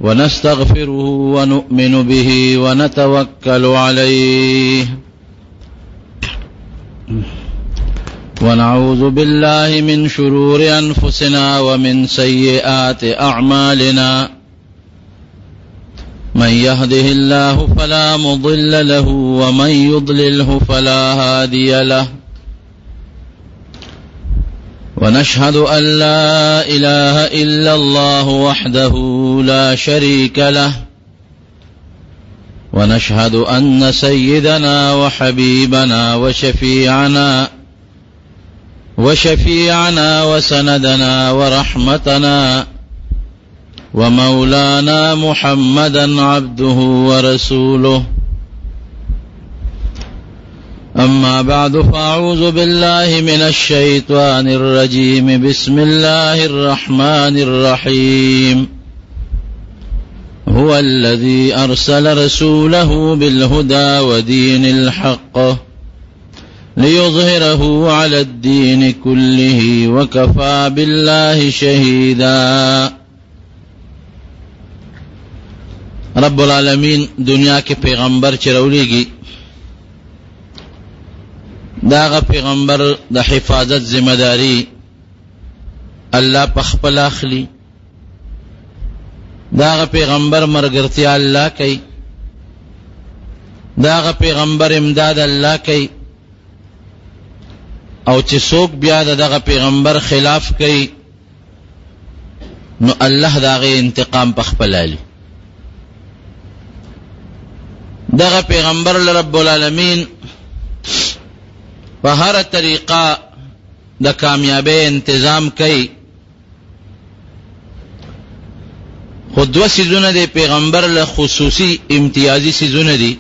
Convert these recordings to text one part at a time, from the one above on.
ونستغفره ونؤمن به ونتوكل عليه ونعوذ بالله من شرور أنفسنا ومن سيئات أعمالنا من يهده الله فلا مضل له ومن يضلله فلا هادي له ونشهد أن لا إله إلا الله وحده لا شريك له ونشهد أن سيدنا وحبيبنا وشفيعنا وشفيعنا وسندنا ورحمتنا ومولانا محمدا عبده ورسوله أما بعد فأعوذ بالله من الشيطان الرجيم بسم الله الرحمن الرحيم هو الذي أرسل رسوله بالهدى ودين الحق ليظهره على الدين كله وكفى بالله شهيدا رب العالمین دنیا کې پیغمبر چې راولېږي داغه پیغمبر د حفاظت ذمہ داری الله په خپل اخلي داغه پیغمبر مرګرتیا الله کوي داغه پیغمبر امداد الله کوي او چې څوک بیا دغه پیغمبر خلاف کوي نو الله داغه انتقام په خپل علي دغه پیغمبر رب العالمین په هر طریقه د کامیابی انتظام کوي خو دوه سیزونه د پیغمبر له خصوصي امتیازي سیزونه دي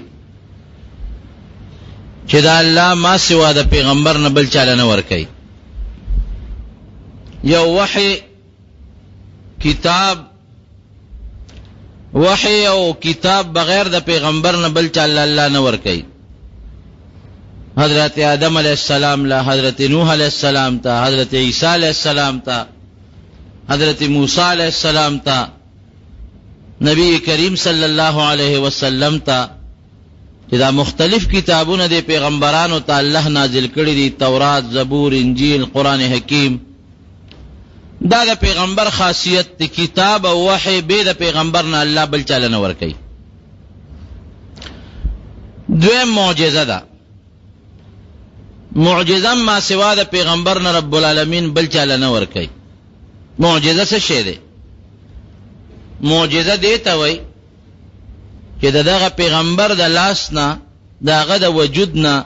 چې دا الله ما سوا د پیغمبر نه بل چاله نه ور کوي یو وحی کتاب وحی او کتاب بغیر د پیغمبر نه بل چاله الله نه ور کوي حضرت آدم علیہ السلام له حضرت نوح علیہ السلام ته حضرت عیسی علیہ السلام ته حضرت موسی علیہ السلام ته نبی کریم صلی الله علیه وسلم ته چې دا مختلف کتابونه د پیغمبرانو ته الله نازل کړي دي تورات زبور انجیل قران حکیم دا د پیغمبر خاصیت دی کتاب او وحی به د پیغمبر نه الله بل چاله نه ور کوي دویم معجزه ده معجزه ما سوا د پیغمبر نه رب العالمین بل چاله نه ور کوي معجزه څه شی دی معجزه دی ته وای چې دغه پیغمبر د لاس نه داغه د وجود نه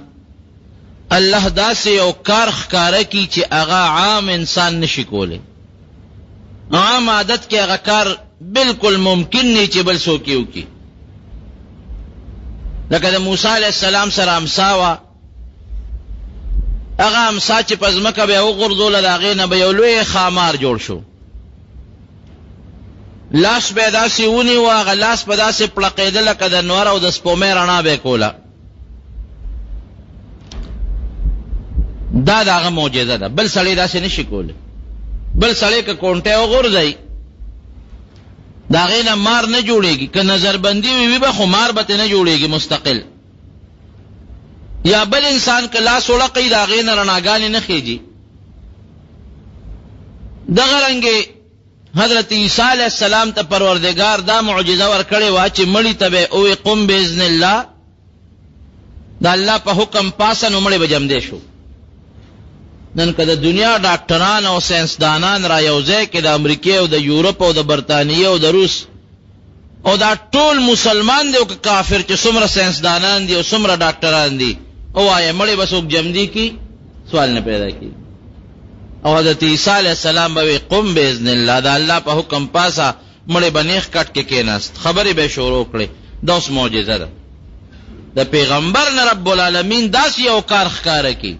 الله داسې یو کار ښکاره کی چې هغه عام انسان نشي کولی عام عادت کې هغه کار بالکل ممکن نه چې بل څوک یې وکړي لکه د موسی علیه السلام سره امسا وه هغه امسا چې په ځمکه به یې وغورځوله د هغې نه به یو لوی ښامار جوړ شو لاس به یې داسې ونیو هغه لاس به داسې پړقېده لکه د نور او د سپومې رڼا به یې کوله دا د هغه معجزه ده بل سړی داسې نشي کولی بل سړی که کونټه وغورځوي د هغې نه مار نه جوړېږي که نظربندي وي وي به خو مار به ترې نه جوړېږي مستقل یا بل انسان که لاس وړقوي د هغې نه رڼاګانې نه خېږي دغه رنګې حضرت عیسی علیه السلام ته پروردګار دا معجزه ورکړې وه چې مړي ته به ووایي قم باذن الله د الله په حکم پاسه نو مړی به جمدی شو نن که د دنیا ډاکټران او ساينسدانان را یو ځای کې د امریکې او د یورپ او د برتانیې او د روس او دا ټول مسلمان دی او که کافر چې څومره ساينسدانان دي او څومره ډاکټران دي ووایه مړی به څوک جمدی کی سوال نه پیدا کی او حضرت عیسی علیه السلام به قم باذن الله دا الله په حکم پاسه مړی به نیخ کټ کې کېناست خبرې به شروع کړې دا اوس معجزه ده د پیغمبر نه رب العالمین داسې یو کار ښکاره کی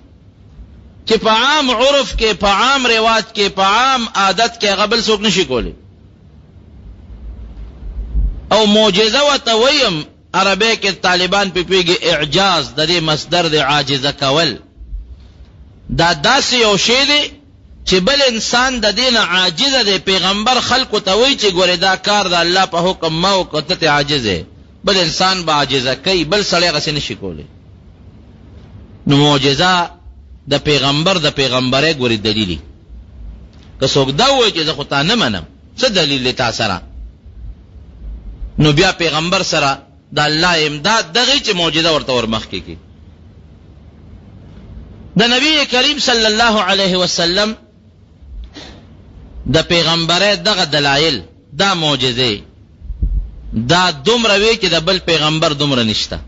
چې په عام عرف کې په عام رواج کې په عام عادت کې هغه بل څوک نشي کولی او معجزه وته ویم عربی کې طالبان په پیږي اعجاز د دې مصدر د عاجزه کول دا داسې یو شی دی چې بل انسان د دې نه عاجز دی، پیغمبر خلکو ته وایي چې ګورې دا کار د الله په حکم ما وکړ، ته ترې عاجز یې، بل انسان به عاجزه کوي، بل سړی هغسې نه شي کولی. نو معجزه د پیغمبر د پیغمبرۍ ګورې دلیل. که څوک دا ووایي چې زه خو تا نه منم، څه دلیل دی تا سره؟ نو بیا پیغمبر سره د الله امداد دغه چې معجزه ورته ورمخکې کړي. د نبی کریم صلی الله علیه وسلم د پیغمبرۍ دغه دلایل، دا معجزې دا دومره وی چې د بل پیغمبر دومره نشته.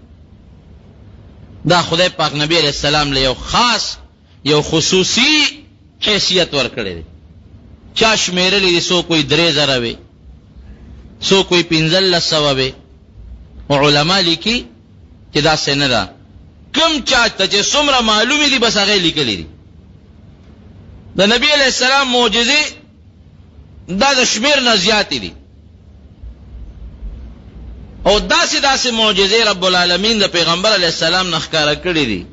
دا خدای پاک نبی علیہ السلام له یو خاص یو خصوصي حیثیت ورکړی دی. چا شمېرلي دي، څوک وایي 3000 وي، څوک وایي 1500 وي. علما لیکي چې داسې نه ده، کوم چا ته چې څومره معلومې دي بس هغه یې لیکلي دي. د نبي علیه السلام معجزې دا د شمېر نه زیاتې دي او داسې داسې معجزې رب العالمین د پیغمبر علیه السلام نه ښکاره کړې دي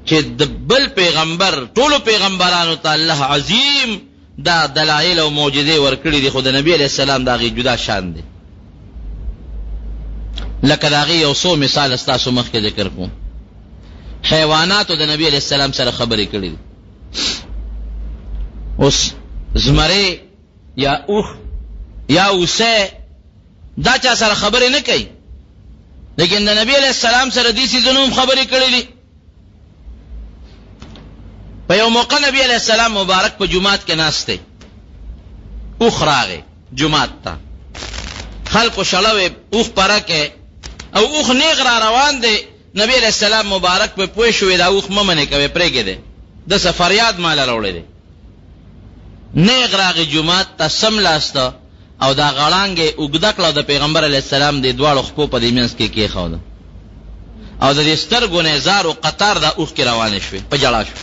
چې د بل پیغمبر ټولو پیغمبرانو ته الله عظیم دا دلایل او معجزې ورکړي دي، خو د نبی علیه السلام د هغې جدا شان دی. لکه د هغې یو څو مثال ستاسو مخکې ذکر کوم. حیواناتو د نبی علیه السلام سره خبرې کړې دي. اوس زمری یا اوښ یا اوسه دا چا سره خبرې نه کوي، لیکن د نبی علیه السلام سره دې څیزونو هم خبرې کړې دي. په یو موقع نبی علیه السلام مبارک په جومات کې ناست دی، اوښ راغی جومات ته، خلکو شړوی اوښ پره کې او اوښ نیغ را روان دی. نبی علیه السلام مبارک په پوه شوی دا اوښ مه منې کوي، پرېږدی دی، د څه فریاد ماله راوړی دی. نیغ راغی جومات ته، سملاسته او دا غړانګه یې اوږده کړه او د پیغمبر علیه السلام دې دواړو خپو په دې منځ کې کېښوده او د دې سترګو نه یې زار و قطار دا اوښکې روانې شوې، په ژړا شو.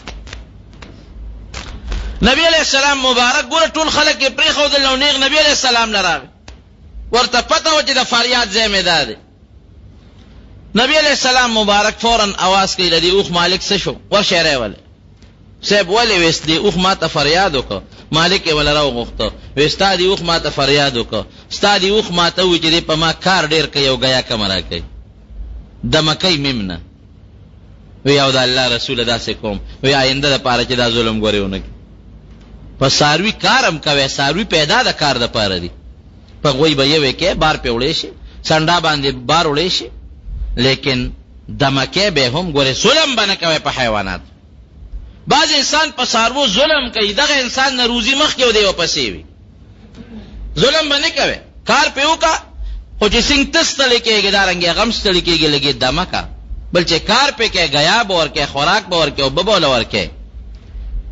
نبی علیه السلام مبارک ګوره ټول خلک یې پرېښودل او نیغ نبی علیه السلام له راغی، ورته پته وه چې د فریاد ځای مې دا دی. نبی علیه السلام مبارک فورا اواز کوي، د دې اوښ مالک څه شو؟ ورشه راولې. صاحب ولې ویس دې اوښ ماته فریاد وکړ؟ مالک یې وله راوغوښته، وې ستا دې اوښ ماته فریاد وکړ، ستا دې اوښ ماته وویل چې دې په ما کار ډېر کوي او ګیا کمه راکوي، دمه کوي مې هم نه. وی او د الله رسوله داسې کوم، وی آینده دپاره چې دا ظلم ګورې ونه کړي. په څاروي کار هم کوی، څاروي پیدا د کار دپاره دي، په غوی به یوې کې بار پې وړی شي، سنډا باندې بار وړی شي، لیکن دمه کوي به هم، ګورې ظلم به نه کوی په حیواناتو. بعض انسان په څاروو ظلم کوي، دغه انسان نه روزي مخکې او دی ورپسې وي، ظلم به نه کوي، کار پې وکړه، خو چې څنګه ته ستړی کېږې دا رنګ هغه هم ستړی کېږي، لږ یې دمه کړه، بل چې کار پې کوې ګیا به ورکوې، خوراک به ورکوې، اوبه به ورله ورکوې،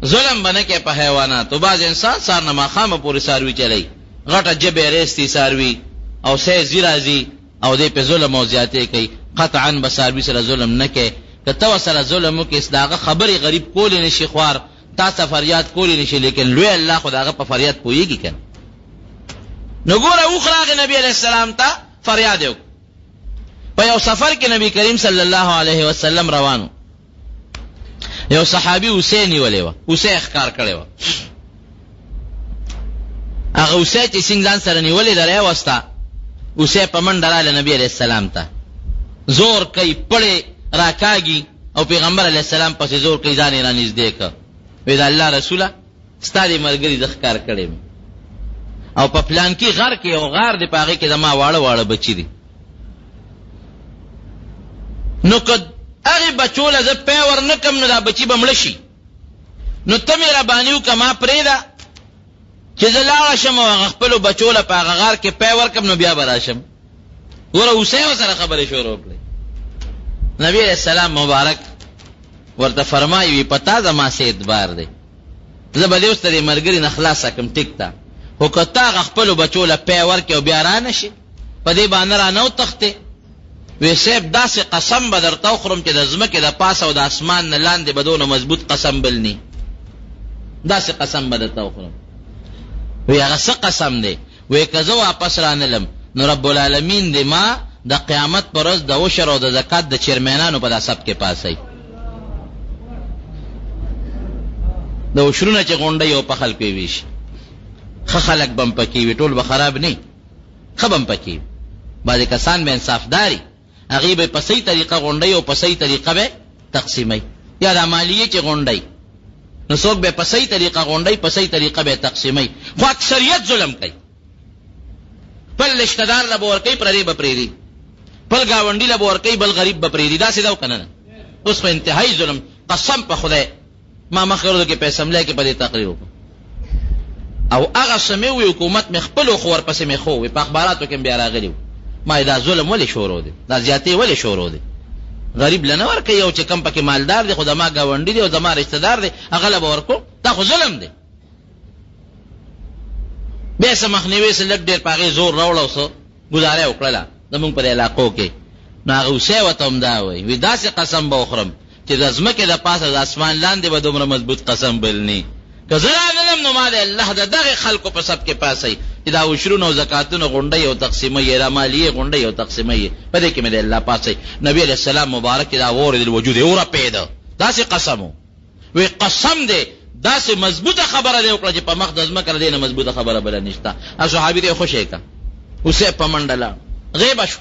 ظلم به نه کوې په حیواناتو. بعض انسان سهار نه ماښامه پورې څاروي چلوي، غټه ژبه یې رېستي څاروي او سه ځي راځي او دی پې ظلم او زیاتی کوي، قطعا به څاروي سره ظلم نه کوې، که ته ورسره ظلم وکړې د هغه خبرې غریب کولی نه شي، خوار تا څه فریاد کولی نه شي، لیکن لوی الله خو د هغه په فریاد پوهېږي که نه. نو ګوره اوښ راغی نبي علیه السلام ته فریاد یې وکړ. په یو سفر کې نبی کریم صلی الله علیه وسلم روان و، یو صحابي اوسه نیولې وه، اوسه یې ښکار کړې وه، هغه اوسه چې څنګه ځان سره نیولې ده راوسته، اوسه په منډه راغله نبي علیه السلام ته، زور کوي، پړې راکاږي او پیغمبر علیه السلام پسې زور کوي، ځان یې رانږدې کړ، وی د الله رسوله ستا دې ملګري زه ښکار کړی یم او په پلانکي غر کې یو غار دی، په هغې کې زما واړه واړه بچي دي، نو که هغې بچو له زه پی ور نه کړم نو دا بچي به مړه شي، نو ته مهرباني وکړه ما پرېږده چې زه لاړه شم او هغه خپلو بچو له په هغه غار کې پی ورکړم نو بیا به راشم. ګوره هوسۍ ورسره خبرې شروع کړې. نبی علیه السلام مبارک ورته فرمایي وي په تا زما څه اعتبار دی، زه به دې اوس د دې ملګري نه خلاصه کړم، ټیک ده، خو که ته هغه خپلو بچو له پی ورکړې او بیا رانه شې په دې باندې رانه وتښتې، وی صاحب داسې قسم به درته وخورم چې د ځمکې د پاسه او د اسمان نه لاندې به دونه مضبوط قسم بل نی، داسې قسم به درته وخورم. وی هغه څه قسم دی؟ وی که زه واپس رانلم نو رب العالمین دې ما د قیامت پر ورځ د عشر او د زکات د چیرمینانو په دا صف کې پاسوي. د عشرونه چې غونډوي او په خلکو یې ویشي، ښه خلک به هم پکې وي، ټول به خراب نه وي، ښه به هم پکې وي. بعضې کسان به انصافدار وي، هغوی به په صحیح طریقه غونډوي او په صحیح طریقه به تقسیموي. یا دا مالیې چې غونډوي نو څوک به په صحیح طریقه غونډوي، په صحیح طریقه به تقسیموي، خو اکثریت ظلم کوي. خپل رشته دار له به ورکوي، پردی به پرېږدي، خپل ګاونډي له به ورکوي، بل غریب به پرېږدي. داسې ده او که نه ده؟ اوس خو انتهایي ظلم. قسم په خدای ما مخکې ورځو کې په اسمبلۍ کې په دې تقریر وکړ او هغه څه مې وویل، حکومت مې خپل و، خو ورپسې مې ښه وویل، په اخباراتو کې هم بیا راغلي وو. ما دا ظلم ولې شروع دی، دا زیاتې ولې شروع دی؟ غریب له نه ورکوي او چې کوم پکې مالدار دی خو زما ګاونډي دی او زما رشته دار دی هغه له به ورکوم، دا خو ظلم دی. بیا څه مخنیوی څه لږ ډېر په هغې زور راوړ او څه ګزاره یې وکړله زموږ په دې علاقو کې. نو هغه هوسۍ ورته همدا وایي، وي داسې قسم به وخورم چې د ځمکې د پاسه د اسمان لاندې به دومره مضبوط قسم بل نی. که زه رانلم نو ما د الله د دغې خلکو په صف کې پاڅوي چې دا عشرونه او زکاتونه غونډوي او تقسیموي یې، دا مالیې غونډوي او تقسیموي یې، په دې کې مې د الله پاڅوي. نبي علیه السلام مبارک چې دا واورېدل وجود یې ورپېده، داسې قسم و. وی قسم دی داسې مضبوطه خبره دی وکړه چې په مخ د ځمکه له دې نه مضبوطه خبره بله نشته. هغه صحابي ته یې خوشې کړه، هوسۍ په منډه لاړ، غیبه شو،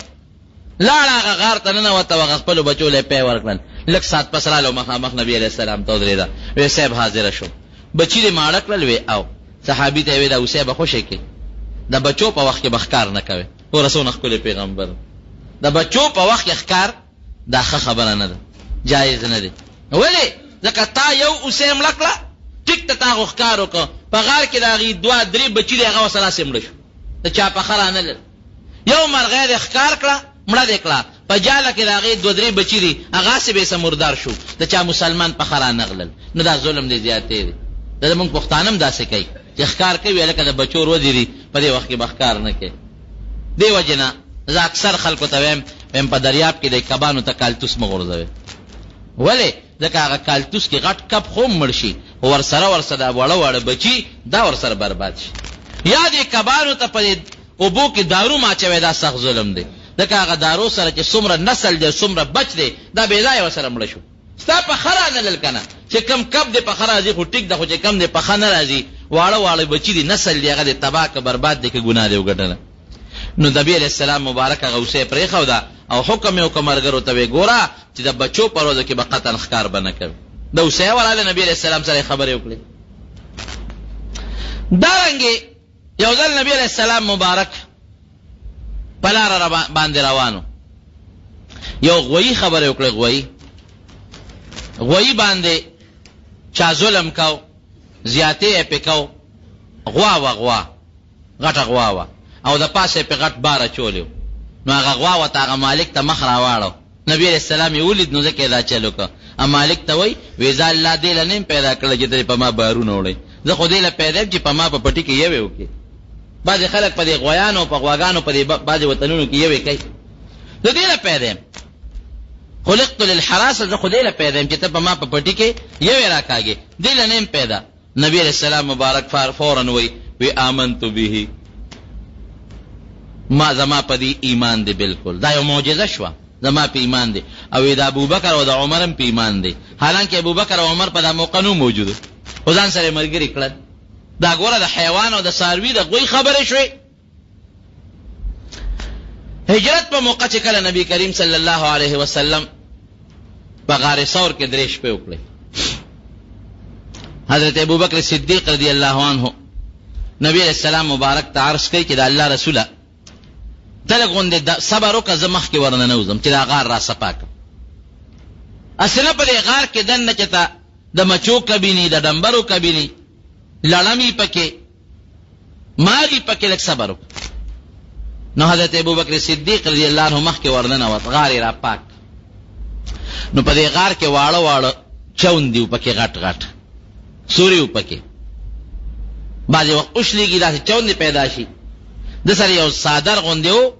لاړه هغه غار ته ننوته او هغه خپلو بچو له یې پی ورکړل. لږ ساعت پس راله او مخامخ نبي علیه السلام ته ودرېده، وی صاحب حاضره شوم، بچي دې ماړه کړل؟ وی او. صحابي ته یې وی دا هوسۍ به خوشې کړې، د بچو په وخت کې به ښکار نه کوې. ګوره څونه ښکلی پیغمبر، د بچو په وخت کې ښکار دا ښه خبره نه ده، جایز نه دی. ولې؟ ځکه تا یو هوسۍ مړه کړه، ټیک ته تا خو ښکار وکړ، په غار کې د هغې دوه درې بچي دی، هغه ورسره هسې مړه شو، د چا پښه رانه لړل. یو مرغۍ دې ښکار کړه، مړه دې کړه، په جاله کې د هغې دوه درې بچي دي، هغه هسې بې څه مردار شو، د چا مسلمان پښه رانه غلل. نو دا ظلم دی، زیاتی دی. دا زموږ پښتانه هم داسې کوي چې ښکار کوي، هلکه د بچو ورځې دي، په دې وخت کې به ښکار نه کوي. دې وجې نه زه اکثر خلکو ته وایم، وایم په دریاب کې د کبانو ته کالتوس مه غورځوئ. ولې؟ ځکه هغه کالتوس کې غټ کب خو هم مړ شي، خو ورسره ورسره دا وړه واړه بچي دا ورسره برباد شي. یا دې کبانو ته په دې اوبو کې دارو مه اچوئ، دا سخت ظلم دی، ځکه هغه دارو سره چې څومره نسل دی، څومره بچ دی، دا بې ځایه ورسره مړه شو. ستا پښه رانلل کنه، چې کوم کب دې پښه راځي خو ټیک ده، خو چې کوم دې پښه نه راځي، واړه واړه بچي دي، نسل دې هغه دې تباه که برباد دې که ګناه دې وګټله. نو نبي علیه السلام مبارک هغه هوسۍ پرېښوده او حکم یې وکړ ملګرو ته، وې ګوره چې د بچو په ورځو کې به قطعاً ښکار به نه کوې. د هوسۍ وراله نبي علیه السلام سره یې خبرې وکړې. دارنګې یو ځل نبي علیه السلام مبارک په لاره باندې روان و، یو غویي خبرې وکړې، غویي غویي باندې چا ظلم کاو، زیاتې یې پې کاو، غوا وه، غوا غټه غوا وه او د پاسه یې پې غټ بار اچولی و، نو هغه غوا ورته هغه مالک ته مخ راواړو، نبي علیه السلام یې ولید نو ځکه یې دا چل وکړ، او مالک ته وایي، وې زه الله دې له نه یم پیدا کړی چې ته دې په ما بارونه وړې، زه خو دې له پیدا یم چې په ما په پټي کې یوې وکړې. بعضې خلک په دې غویانو او په غواګانو په دې بعضې وطنونو کې یوې کوي، زه دې له پیدا یم، خلقت للحراسه، زه خو دې له پیدا یم چې ته په ما په پټي کې یوې راکاږې، دې له نه یم پیدا. نبی علیه السلام مبارک فار فورا وی وی آمنت به، ما زما په دې ایمان دی، بالکل دا یو معجزه شوه، زما په ایمان دی. او د ابوبکر او د عمر هم په ایمان دی، حالانکه ابوبکر او عمر په دا موقع نو موجود، خو ځان سره ملګري کړل. دا ګوره د حیوان او د څاروي د غوی خبرې شوې. هجرت په موقع چې کله نبی کریم صلی الله علیه وسلم په غار ثور کې درې شپې وکړې، حضرت ابوبکر صدیق رضی الله عنه نبی علیہ السلام مبارک ته عرض کوي چې د الله رسوله ته لږ غوندې صبر وکړه، زه مخکې ورننوځم چې دا غار را صفا کړم. هسې نه په دې غار کې دننه چې ته د مچو کبیني، د ډمبرو کبیني، لړمي پکې، ماغي پکې، لږ صبر وکړه. نو حضرت ابوبکر صدیق رضی الله عنه مخکې ورننوت، غار یې را پاک. نو په دې غار کې واړه واړه چون دي پکې، غټ غټ سوري پکې، بعضې وخت وشلېږي داسې چون دې پیدا شي. د سره یو څادر غوندې و،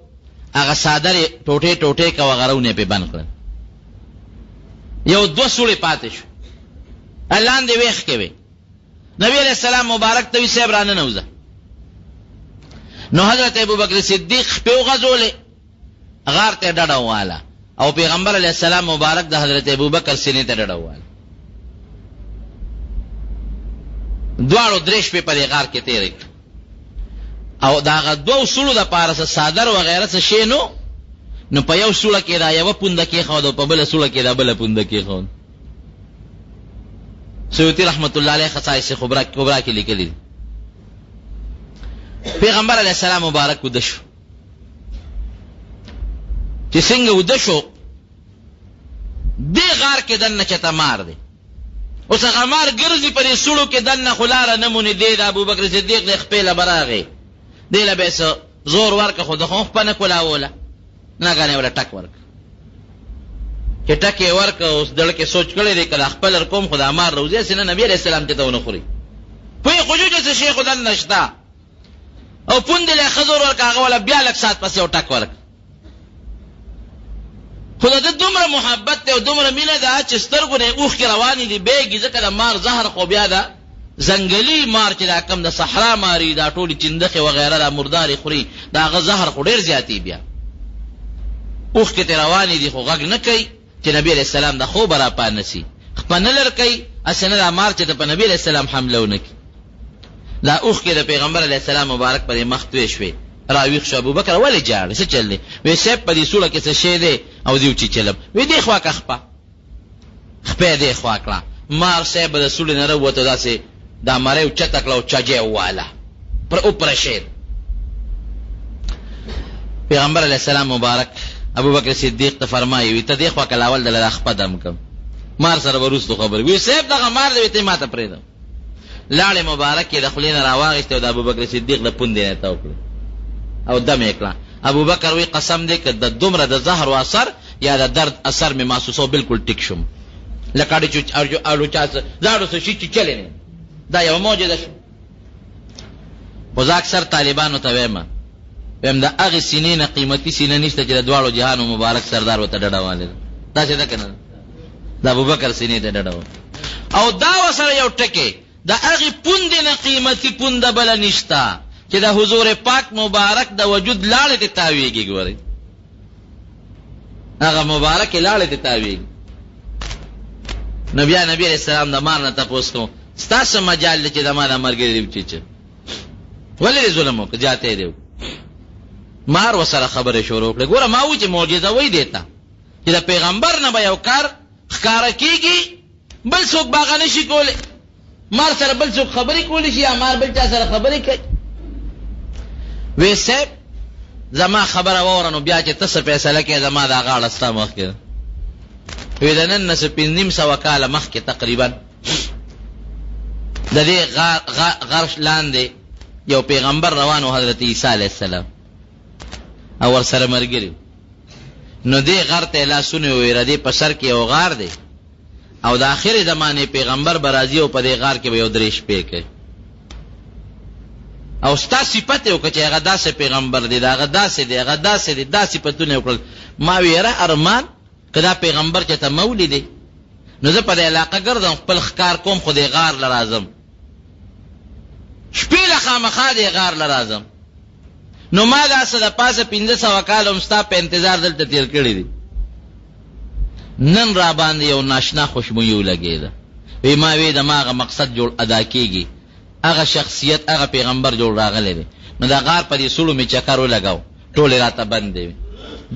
هغه څادر یې ټوټې ټوټې که هغه رونه یې پرې بند کړل. یو دوه سوړې پاتې شو، لاندې ویښ کې وې. نبی علیہ السلام مبارک ته وی صاحب رانه نوځه. نو حضرت ابوبکر صدیق خپې وغځولې، غار ته ډډه وواله او پیغمبر علیه السلام مبارک د حضرت ابوبکر سینې ته ډډه وواله. دواړو درې شپې په دې غار کې تېرې کړې او د هغه دوو سوړو دپاره څه څادر وغیره څه شی نو نو په یو سوړه کې دا یوه پونده کېښوده او په بله سوړه کې دا بله پونده کېښوده. سیوطي رحمت الله علیه خصائص کبرا کبرا کې لیکلي دي. پیغمبر علیه السلام مبارک وده شو، چې څنګه وده شو دې غار کې دننه چته مار دی. اوس هغه مار ګرځي په دې سوړو کې دننه، خو لاره نه موني. دی د ابوبکر صدیق د خپې له به راغی، دې له به یې څه زور ورکړ، خو ده خو خپه نه کولاوله، ناګهانه یې ورله ټک ورکړ. چې ټک یې ورکړ، اوس دړ کې سوچ کړی دی که دا خپل کوم خو دا مار روځي، هسې نه نبي علیه السلام چې ته ونه خوري. پوه خو شو چې څه شی خو دننه شته، او پوندې له یې ښه زور ورکړ، هغه وله بیا لږ ساعت پسې یو ټک ورکړ. خو د ده دومره محبت دی او دومره مینه ده چې سترګو نه یې اوښکې روانې دي، بهېږي، ځکه د مار زهر خو بیا د ځنګلي مار چې دا کوم د صحرا ماري دا ټولې چیندخې وغیره دا مردارې خوري، د هغه زهر خو ډېر زیاتي. بیا اوښکې ترې روانې دي خو غږ نه کوي چې نبي علیه السلام د خوبه راپا نه سي، خپه نه لر کوي، هسې نه دا مار چې ته په نبي علیه السلام حمله ونه کړي. دا اوښکې د پیغمبر علیه السلام مبارک په دې مخ توی شوې، راویښ شو، ابوبکر ولې ژاړې، څه چل دی؟ وې صاحب په دې سوړه کې څه شی دی او دې وچیچلم. وې دې خوا که خپه، خپه یې دې خوا کړه، مار صاحب د سوړې نه راووت، داسې دا مرۍ اوچته کړه او چجه یې وواله پر وپرشېد. پیغمبر علیه السلام مبارک ابوبکر صدیق ته فرمایي، وي ته دې خوا که لاول دله دا خپه دم کړم، مار سره به وروستو خبرې. وي صاحب دغه مار دی، وي ته یې ماته پرېږده. لاړې مبارکې یې د خولې نه راواخیستې او د ابوبکر صدیق د پوندې نه یې تاو کړې او دم یې کړه. ابوبکر وایي، قسم دی که د دومره د زهرو اثر یا د درد اثر مې محسوساوه بالکل ټیک شوم، لکه اړو چې اړو چا څه زاړو څه شي چیچلی نه یم. دا یوه معجزه شوه. خو زه اکثر طالبانو ته وایم، وایم د هغې سینې نه قیمتي سینه نشته چې د دواړو جهانو مبارک سردار ورته ډډه والې ده. داسې ده که نه ده؟ د ابوبکر سینې ته ډډه وه. او دا ورسره یو ټکی، د هغې پوندې نه قیمتي پونده بله نشته چې د حضور پاک مبارک د وجود لاړې ته تاویږي. ګورئ هغه مبارکې لاړې ته تاویږي. نو بیا نبی علیہ السلام د مار نه تپوس کوم، ستا څه مجال دی چې زما د ملګري دې وچیچه؟ ولې دې ظلم وکړ، زیاتی دې وکړ؟ مار ورسره خبرې شروع کړې. ګوره ما وویل چې معجزه وایي دې ته چې د پیغمبر نه به یو کار ښکاره کېږي، بل څوک به هغه نه شي کولی. مار سره بل څوک خبرې کولی شي یا مار بل چا سره خبرې کوي؟ وی صاحب زما خبره واوره، نو بیا چې ته څه فیصله کوې زما دا غاړه ستا مخکې ده. وی د نن نه څه 550 کاله مخکې تقریبا د دې غر لاندې یو پیغمبر روان و، حضرت عیسی علیه السلام او ورسره ملګري. نو دې غر ته یې لاسونه وویره، دې په سر کې یو غار دی او د آخرې زمانې پیغمبر به راځي او په دې غار کې به یو درې شپې کوي. او ستا صفت یې وکړ چې هغه داسې پیغمبر دی، د هغه داسې دی، هغه داسې دی، دا صفتونه یې وکړل. ما ویې یاره ارمان که دا پیغمبر چېرته ما ولیدی نو زه په دې علاقه ګرځم، خپل ښکار کوم، خو دې غار له راځم، شپې له خامخا دې غار له راځم. نو ما دا څه د پاسه 500 کاله هم ستا په انتظار دلته تېر کړي دي. نن راباندې یو ناشنا خوشبويي ولګېده، وی ما وی د ما هغه مقصد جوړ ادا کېږي، هغه شخصیت هغه پیغمبر جوړ راغلی دی. نو د غار په دې سوړو مې چکر ولګاو، ټولې راته بندې وې.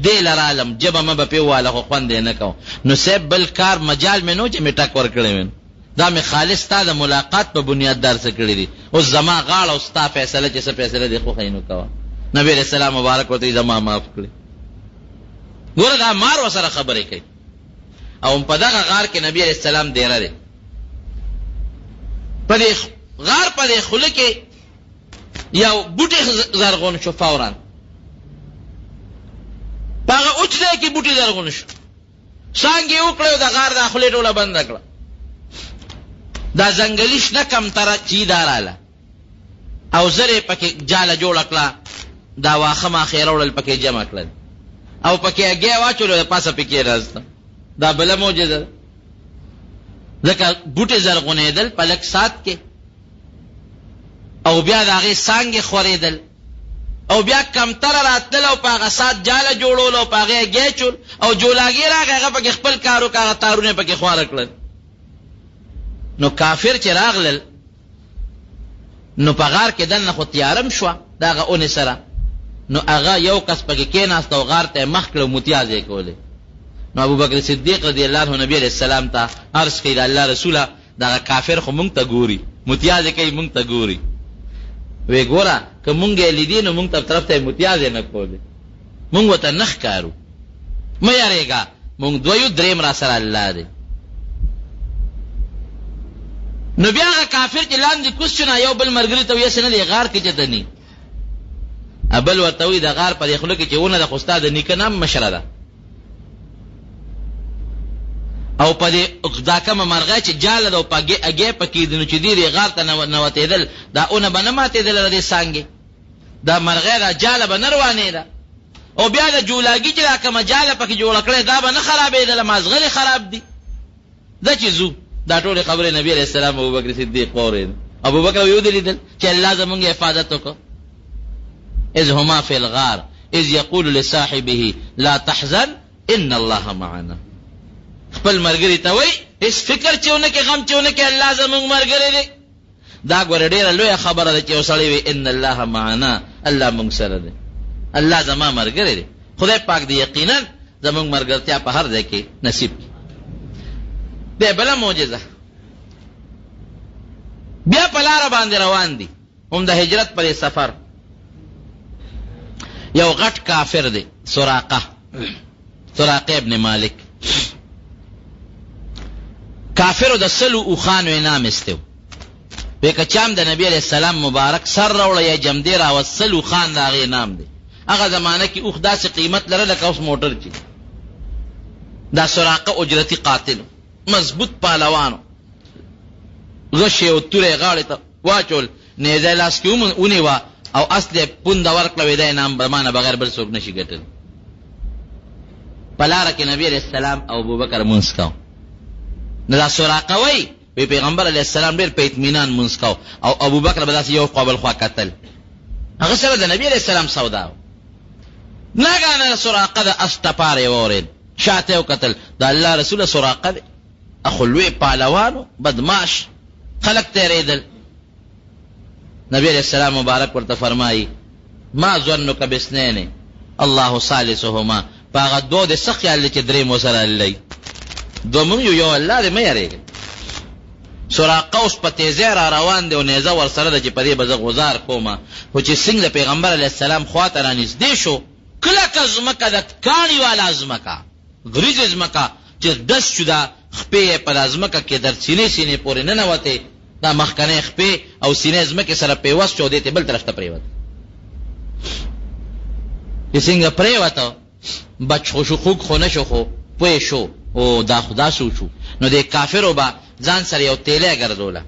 دې له رالم، ژبه مه به پې وواله خو خوند یې نه کاوه. نو صیب بل کار مجال مې نه و چې مې ټک ورکړی وی. دا مې خالص ستا د ملاقات په بنیاد دا هر څه کړي دي. اوس زما غاړه او ستا فیصله چې څه فیصله دې خوښه وي نو کوه. نبي علیه السلام مبارک ورته وایي زما معاف کړې. ګوره دا مار ورسره خبرې کوي. او هم په دغه غار کې نبي علیه السلام دېره دی. په دې غار په دې خوله کې یو بوټی زرغون شو فورا. په هغه اوچ ځای کې بوټی زرغون شو. څانګې یې وکړې او د غار دا خولې ټوله بنده کړه. دا ځنګلي شنه کمتره چي دا راله او زر یې پکې جاله جوړه کړه، دا واښه ماښه یې راوړل پکې جمع کړل او پکې هګۍ واچولې او د پاسه پرې کېناسته. دا بله معجزه ده، ځکه بوټي زرغونېدل په لږ ساعت کې او بیا د هغې څانګې خورېدل او بیا کمتره راتلل او په هغه ساعت جاله جوړول او په هغې هګۍ اچول او جولاګی راغی هغه پکې خپل کار وکړ، هغه تارونه یې پکې خواره کړل. نو کافر چې راغلل نو په غار کې دننه خو تیاره هم شوه د هغه اونې سره، نو هغه یو کس پکې کېناست او غار ته یې مخ کړ او متیازې یې کولې. نو ابوبکر صدیق رضی الله عنه نبي علیه السلام ته عرض کوي، د الله رسوله! دغه کافر خو مونږ ته ګوري، متیازې کوي مونږ ته ګوري. وې ګوره که مونږ یې لیدې نو مونږ ته طرف ته یې متیازې نه کولې، مونږ ورته نه ښکارو. مه یریږه، مونږ دوه یو، دریم راسره الله دی. نو بیا هغه کافر چې لاندې کوز شو نو یو بل ملګري ته وایي هسې نه دی غار کې چېرته نی. بل ورته وایي د غار په دې خوله کې چې ونه ده خو ستا د نیکه نام مشره ده. او په دې دا کومه مرغۍ چې جاله ده او په اګې پکې دي نو چې دې غار ته ننوتېدل دا ونه به نه ماتېدله د دې څانګې دا مرغۍ دا جاله به نه روانېده او بیا د جولاګي چې دا کومه جاله پکې جوړه کړې دا به نه خرابېدله، مازغه دې خراب دي. ځه چې ځو. دا ټولې خبرې نبي علیه السلام ابوبکر صدیق واورېدې. ابوبکر وایي ودې لیدل چې الله زمونږ حفاظت وکړ. اذ هما فی الغار اذ یقول لصاحبه لا تحزن ان الله معنا. خپل ملګري ته وایي هیڅ فکر چې ونه کړې، غم چې ونه کړې، الله زمونږ ملګری دی. دا ګوره ډېره لویه خبره ده چې یو سړی وي ان الله معنا، الله مونږ سره دی، الله زما ملګری دی. خدای پاک دې یقینا زمونږ ملګرتیا په هر ځای کې نصیب کړي. بیا بله معجزه، بیا په لاره باندې روان دي، هم د هجرت پر سفر، یو غټ کافر دی سراقه، سراقه ابن مالک، کافرو د سلو اوښانو انعام ایستی و. وی که چا هم د نبي علیه السلام مبارک سر راوړی یا جمدې راوست، سل اوښان د هغې انعام دی. هغه زمانه کې اوښ داسې قیمت لره لکه اوس موټر چې دا سراقه اجرتي قاتل و، مضبوط پهلوان و، غشی او توره یې غاړې ته واچول، نیزه یې لاس کې ونیوه او اس له یې پونده ورکړه، وی دا انعام به ما نه بغیر بل څوک نه شي ګټلی. په لاره کې نبی علیه السلام او ابوبکر لمونځ کاوه، نو دا سراقه وایي، وی پیغمبر علیه السلام ډېر په اطمینان لمونځ کاوه او ابوبکر به داسې یو خوا بل خوا کتل، هغه سره د نبی علیه السلام سودا وه. ناګهانه سراقه د اس ټپار یې واورېد، شاته یې وکتل، د الله رسوله سراقه دی، خو لوی پهلوان و، بدمعاش، خلک تېرېدل. نبی علیہ السلام مبارک ورته فرمایي، ما ظنک باثنین الله ثالثهما، په هغه دوو دې څه خیال دی چې دریم ورسره الله وي؟ دوه مونږ یو، یو الله دی، مه یریږئ. سراقه اوس په تیزۍ را روان دی او نیزه ورسره ده چې په دې به زه غزار کوم، خو چې څنګه د پیغمبر علیه السلام خواته رانږدې شو، کلکه ځمکه ده، کاڼي والا ځمکه، غریزې ځمکه، چې ډز شو دا خپې یې په دا ځمکه کې در سینې سینې پورې ننوتې، دا مخکنۍ خپې او سینه ځمکې سره پیوست شو او دې ته بل طرف ته پرېوت. چې څنګه پرېوته بچ خو شو، خوږ خو نه شو، خو پوه شو او دا خو داسې وشو. نو دې کافرو به ځان سره یو تیلی ګرځوله،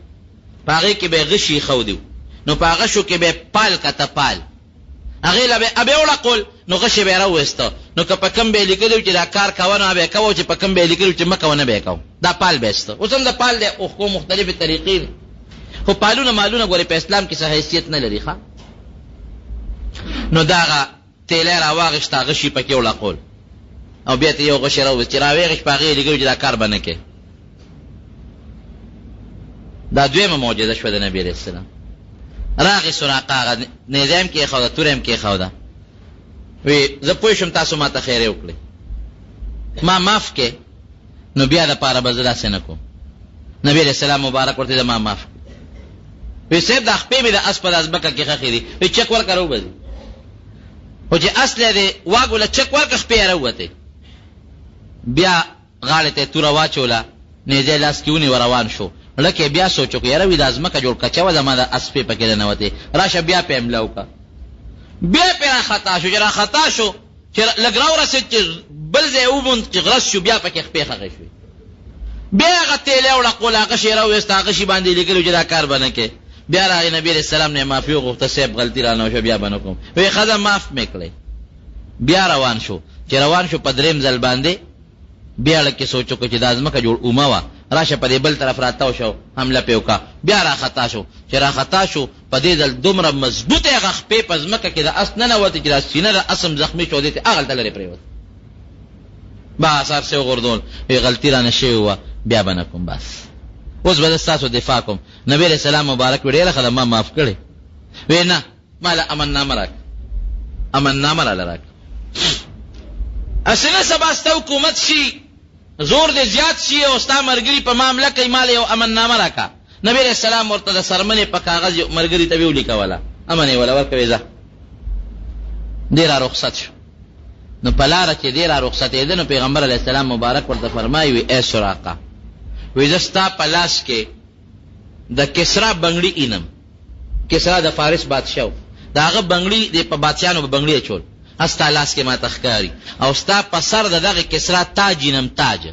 په هغې کې به یې غشي ایښودي وو، نو په غشو کې به یې پال کته پال، هغې له به یې ابې وړقول، نو غشی به یې راوویسته، نو که په کوم به یې لیکلي وو چې دا کار کوه نو به یې کوه، او چې په کوم به یې لیکلي وو چې مه کوه نه به یې کوه، دا پال به یې ایسته. اوس هم د پال د اوښکو مختلفې طریقې دي، خو پالونه مالونه ګورې په اسلام کې څه حیثیت نه لري. ښه نو دغه تیلی راواغېسته، غشي پکې وړقول او بیا ته یو غشی راوویست، چې راویې غشت په هغې یې لیکلي چې دا کار به نه کوې. دا دویمه معجزه شوه د نبی علیه السلام. راغی سراقه، هغه نیزه هم کېښوده، توره هم کېښوده، وی زه پوه شوم تاسو ما ته خیرې وکړې، ما معاف کې، نو بیا دپاره به زه داسې نه کوم. نبی علیه السلام مبارک ورته زما معاف کړي. وی صاحب دا خپې مې د اس په دا ځمکه کې ښخې دي، وی چک ورکړه راوبځي، خو چې اس له دې واګو له چک ورکړه خپې یې راووتې. بیا غاړې ته یې توره واچوله، نېزه یې لاس کې ونیوه، روان شو. ړک یې بیا سوچ وکړ، یاره وي دا ځمکه جوړ کچه وه، زما د اس پښې پکې ننوتې، راشه بیا پرې حمله وکړه. بیا پرې راخطا شو، چې راخطا شو، چې لږ راورسېد، چې بل ځای یې وموند، چې غرس شو، بیا پکې خپې ښخې شوې. بیا یې هغه تیلی وړقوله، هغه شی یې راوویسته، هغه شي باندې یې لیکلي وو چې دا کار به نه کوې. بیا راغی، نبي علیه السلام نه یې معافي وغوښته، صاحب غلطي رانه وشوه، بیا به نه کوم. وایي ښځه معاف مې کړې. بیا روان شو، چې روان شو په دریم ځل باندې بیا لږ کې سوچ وکړ چې دا ځمکه جوړ اومه وه، راشه په دې بل طرف راتاو شو، حمله پرې وکړه. بیا راخطا شو، چې راخطا شو په دې ځل دومره مضبوطې هغه خپې په ځمکه کې د اس ننوتې چې دا سینه د اس هم زخمي شوه، دې ته هغلته لرې پرېوت. بس هر څه وغورځول، وی غلطي رانه شوې وه، بیا به نه کوم. بس اوس به زه ستاسو دفاع کوم. نبي علیه السلام مبارک وی ډېره ښه ده ما معاف کړې. وی نه ما له امن نامه راکړه، امن نامه راله راکړه. هسې نه سبا ستا حکومت شي، زور دې زیات شي او ستا ملګري په ما حمله کوي، ما له یو امن نامه راکړه. نبي علیه السلام ورته د څرمنې په کاغذ یو ملګري ته ولیکوله، امن یې وله ورکړ، وی ځه. دی را رخصت شو. نو په لاره چې دی را رخصتېده نو پیغمبر علیه السلام مبارک ورته فرمایي وی ای سراقه، وی زه ستا په لاس کې د کسرا بنګړي اینم. کسرا د فارس بادشاه و، د هغه بنګړي دی په بادشاهانو به بنګړي اچول، ستا لاس کې ماته ښکاري او ستا په سر د دغه کسرا تاج اینم، تاج.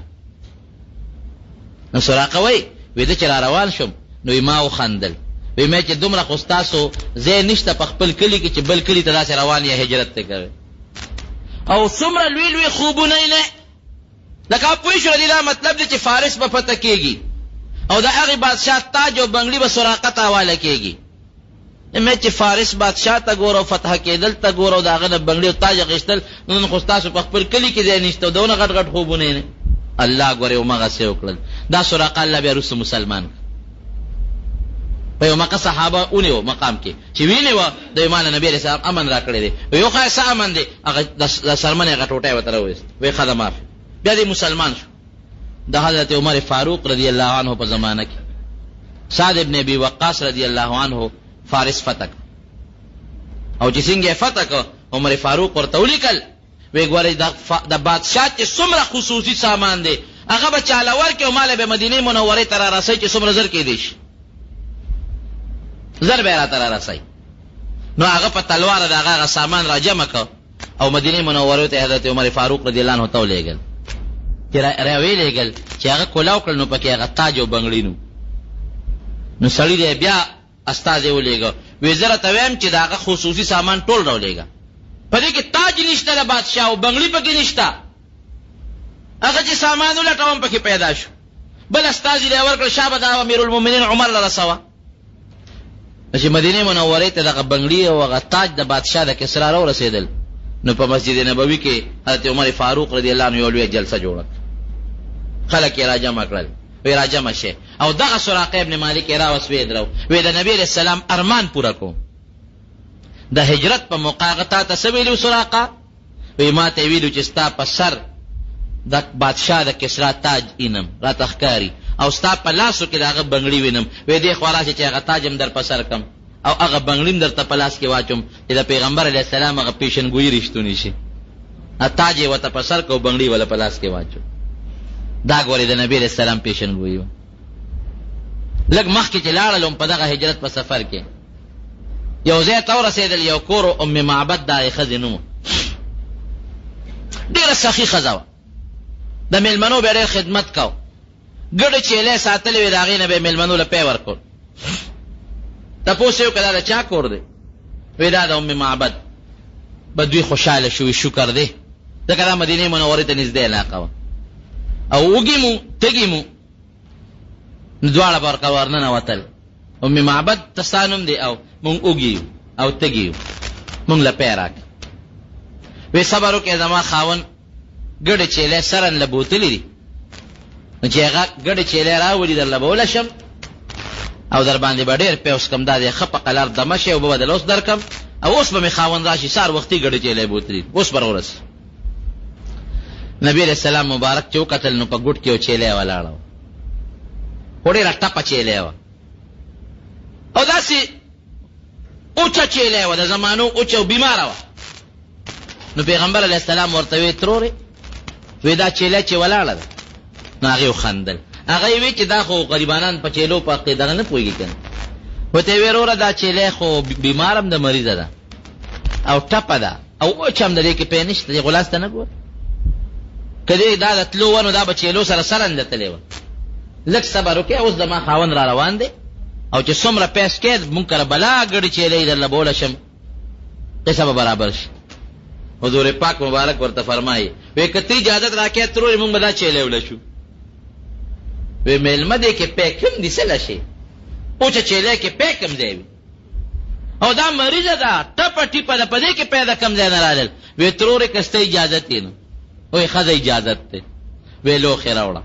نو سراقه وایي، وی زه چې را روان شوم نو وی ما وخندل، وی مې چې دومره خو ستاسو ځای نشته په خپل کلي کې چې بل کلي ته داسې روان یا هجرت ته کوې، او څومره لوی لوی خوبونه یې نه لکه پوه شو. دا مطلب دی چې فارس به فتح کېږي او د هغې بادشاه تاج او بنګړي به سراقه ته حواله کېږي. مې چې فارس بادشاه ته ګوره او فتح کېدل ته ګوره او د هغه نه بنګړي او تاج اخیستل، نو نن خو ستاسو په خپل کلي کې ځای نشته او دونه غټ غټ خوبونه یې نه. الله ګورې همغسې وکړل. دا سراقه الله بیا وروسته مسلمان کړ. په یو مکه صحابه ونیو مقام کې چې ویني و د ایمان نبی علیه السلام امن راکړی دی. یو خای څه امن دی، هغه د څرمنې هغه ټوټه یې ورته راوویست، وی ښه ده معاف. بیا دی مسلمان شو. د حضرت عمر فاروق رضی الله عنه په زمانه کې سعد ابن ابي وقاص رضی الله عنه فارس فتح کړ او چې څنګه یې فتح کړ، عمر فاروق ورته ولیکل، وی ګورئ د بادشاه چې څومره خصوصي سامان دی هغه به چاله ورکړي او ماله به مدینې منورې ته را رسوي چې څومره زر کېدی شي زر به یې راته را رسوي. نو هغه په تلواره د هغه هغه سامان را جمع کړ او مدینې منورې ته حضرت عمر فاروق رضی الله عنه ته ولېږل. چې راویې لېږل چې هغه کولاو کړل نو پکې هغه تاج او بنګړي نو. نو سړي دی بیا استازی ولېږه، وی زه راته وایم چې د هغه خصوصي سامان ټول راولېږه. په دې کې تاج نشته د بادشاه او بنګړي پکې نشته. هغه چې سامان ولټوم پکې پیدا شو. بل استازي له ورکړ، شابه دا امیرالمؤمنین عمر له رسوه. چې مدینه منورې ته دغه بنګړي او هغه تاج د بادشاه د کسرا راورسېدل نو په مسجد نبوي کې حضرت عمر فاروق رضی الله عنه یو لویه جلسه جوړه کړه. خلک یې راجمع کړل، وی راجمع شئ. او دغه سراقه ابن مالک یې راوست، ویې درو، وی د نبي علیه السلام ارمان پوره کړو. د هجرت په موقع هغه تا ته څه ویلي سراقه؟ وی ما ته ویلو چې ستا په سر د بادشاه د کسرا تاج اینم راته ښکاري او ستا په لاسو کې د هغه بنګړي وینم. وی دې خوا راشه چې هغه تاج هم در په سر کم او هغه بنګړي هم درته په لاس کې واچوم چې د پیغمبر علیه السلام هغه پیشنګویي رښتونی شي. تاج یې ورته په سر کړ او بنګړي یې وله په لاس کې واچو. دا ګورې د نبي علیه السلام پیشنګویي وه. لږ مخکې چې لاړل هم په دغه هجرت په سفر کې یو ځای ته ورسېدل، یو کور ام معبد د هغې ښځې نوم و، ډېره سخي ښځه وه، د مېلمنو به یې ډېر خدمت کاوه، ګډې چیلې ساتلې وې، د هغې نه به یې مېلمنو له پی ورکول. تپوس یې وکړ دا د چا کور دی؟ وی دا د ام معبد. به دوی خوشحاله شو، شکر دی، ځکه دا مدینې منورې ته نږدې علاقه وه او وږي مو تږي مو. نو دواړه به ورته ورننوتل. ام معبد ته ستا نوم دی او مونږ وږي یو او تږي یو، مونږ له پی راکړه. وی صبر وکړئ، زما خاوند ګډې چیلې سرن له بوتلي دي، نو چې هغه ګډې چیلې راولي درله به ولشم او در باندې به ډېر پی وڅکم، دا دی ښه په قلار دمه شی، اوبه به درله اوس درکړم او اوس به مې خاوند راشي، سهار وختي ګډې چیلې بوتلي اوس به راورسي. نبی علیه السلام مبارک چې وکتل نو په ګوټ کې یو چیلی ولاړه وه، خو ډېره ټپه چیلی وه او داسې اوچه چیلی وه، د زمانو اوچه او بیماره وه. نو پیغمبر علیه السلام ورته وی ترورې، وی دا چیلی چې ولاړه ده. نو هغې وخندل، هغه یې وی چې دا خو غریبانان په چیلو په دغه نه پوهېږي که نه. ورته یې وی وروره دا چیلی خو بیماره هم ده، مریضه ده او ټپه ده او اوچ هم د دې کې پی نشته، دې غلاس ته نه ګوره. که دې دا د تلو وه نو دا به چیلو سره څرنګه تللی وه. لږ صبر وکړئ، اوس زما خاوند را روان دی او چې څومره پیس کې مونږ کره بلا ګړي چیلې درله بوله شم، قصه به برابر شي. حضور پاک مبارک ورته فرمایي، وی که ته اجازت راکې ترورې مونږ به دا چیلې وله شو. وی مېلمه دې کې پی کم دي څه شي، اوچه چیلې کې پی کم ځای وي او دا مریضه ده، ټپه ټیپه ده، په دې کې پیدا کم ځای نه رالل. وی ترورې که ستا اجازت یې نو، وی ښځه اجازت دی. وی لوښی راوړه.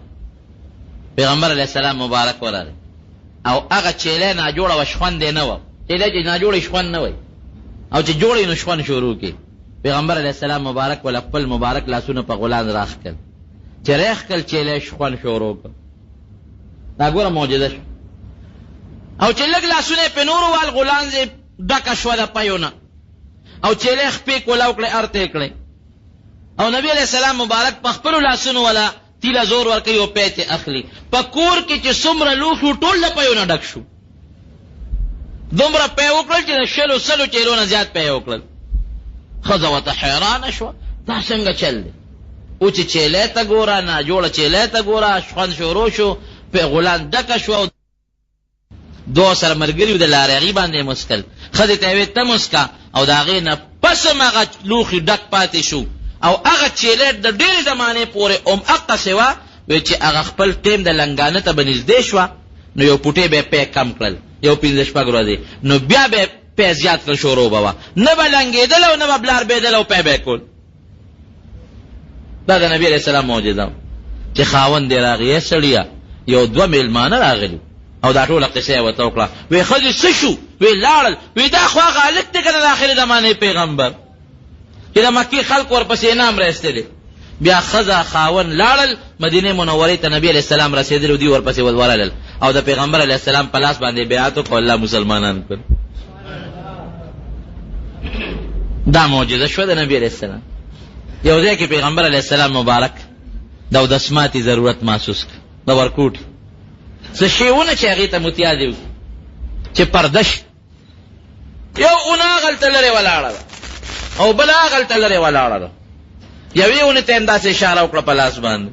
پیغمبر علیه السلام مبارک ورغی او هغه چیلی ناجوړه وه، شخوند یې نه وه. چیلی چې ناجوړه وي شخوند نه وایي او چې جوړه وي نو شخوند شروع کړي. پیغمبر علیه السلام مبارک وله خپل مبارک لاسونه په غولانځ راښکل، چې راښکل چیلی شخوند شروع کړ. دا ګوره معجزه شوه. او چې لږ لاسونه یې پرې نور ووهل، غولانځ یې ډکه شوه د پیو نه او چیلی خپې کولاو کړې، ارته یې کړې. او نبی علیه السلام مبارک په خپلو لاسونو وله تیله زور ورکوي او پی ترې اخلي. په کور کې چې څومره لوښي وو ټول له پیو نه ډک شو. دومره پی وکړل چې د شلو سلو چیلو نه زیات پی وکړل. ښځه ورته حیرانه شوه، دا څنګه چل دی؟ او چې چیلې ته ګوره، ناجوړه چیلې ته ګوره، شخوند شروع شو، پی غولان ډکه شوه او دوه سره ملګري وو د لارې هغوی باندې یې مسکل. ښځې ته یې وې ته مسکه او د هغې نه پس هم هغه لوښي ډک پاتې شو او هغه چیلې د ډېرې زمانې پورې هم هقسې وه. وې چې هغه خپل ټیم د لنګانه ته به نږدې شوه نو یو پوټی به یې پی کم کړل یو پنځه شپږ ورځې نو بیا به یې پی زیات کړل شروع به وه نه به لنګېدل او نه به بلاربېدل او پی به یې کول. دا د نبی علیه السلام معجزه چې خاوند یې راغی، ای سړیه یو دوه مېلمانه راغلي او دا ټوله قصه یې ورته وکړه. وې ښځې څه شو؟ وې لاړل. وې دا خو هغه هلک دی که نه د آخرې زمانې پیغمبر چې د مکې خلکو ورپسې انعام راایستلی. بیا ښځه خاوند لاړل مدینې منورې ته، نبی علیه السلام رسېدلی دوی ورپسې ورغلل او د پیغمبر علیه السلام په لاس باندې بیعت وکړ، الله مسلمانان کړل. دا معجزه شوه د نبی علیه السلام. یو ځای کې پیغمبر علیه السلام مبارک د اودس ماتي ضرورت محسوس کړ، د ورکوټي څه شی ونه چې هغې ته متیازې وکړي چې پرده شي. یو اونه هغلته لرې ولاړه ده او بله هغلته لرې ولاړه ده. یوې اونې ته یې همداسې اشاره وکړه په لاس باندې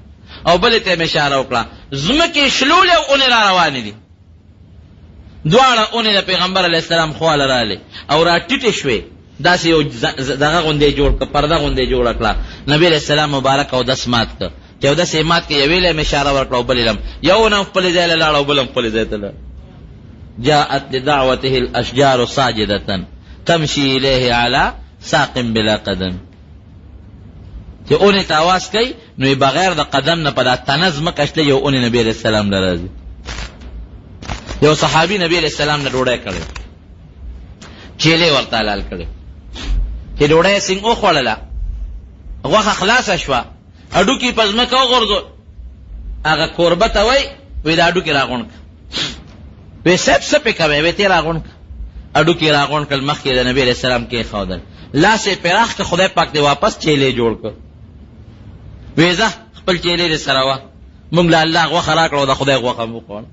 او بلې ته یې اشاره وکړه، ځمکې شلولې او اونې را روانې دي. دواړه اونې د پیغمبر علیه السلام خواله رالې او را ټیټې شوې، داسې یو دغه غوندې جوړ کړ، پرده غوندې جوړه کړه. نبی علیه السلام مبارک اودس مات کړ، چې اودس یې مات کړ یوې له یې اشاره ورکړه او بلې له هم، یو ونه هم خپلې ځای له لاړه او بل هم خپلې ځای ته لاړه. جاءت لدعوته الاشجار ساجدة تمشي الیه علی ساق بلا قدم. چې اونې ته اواز کوي نو یې بغیر د قدم نه په دا تنه ځمکه شته یو اونې نبی علیه السلام له راځي. یو صحابي نبی علیه السلام نه ډوډۍ کړې، چیلې ورته حلال کړې، چې ډوډۍ یې څنګه وخوړله غوښه خلاصه شوه، هډوکي په ځمکه وغورځول. هغه کوربه ته وایي، وایي دا هډوکي راغونډ کړه. وایي صاحب څه پې کوې؟ وایي ته یې راغونډ کړه. هډوکي یې راغونډ کړل، مخکې یې د نبي علیه السلام کېښودل، لاس یې پراخ کړ، خدای پاک دې واپس چیلې جوړ کړ. وایي ځه خپل چیلې دې سره وه، موږ له الله غوښه راکړه او د خدای غوښه مو وخوړه.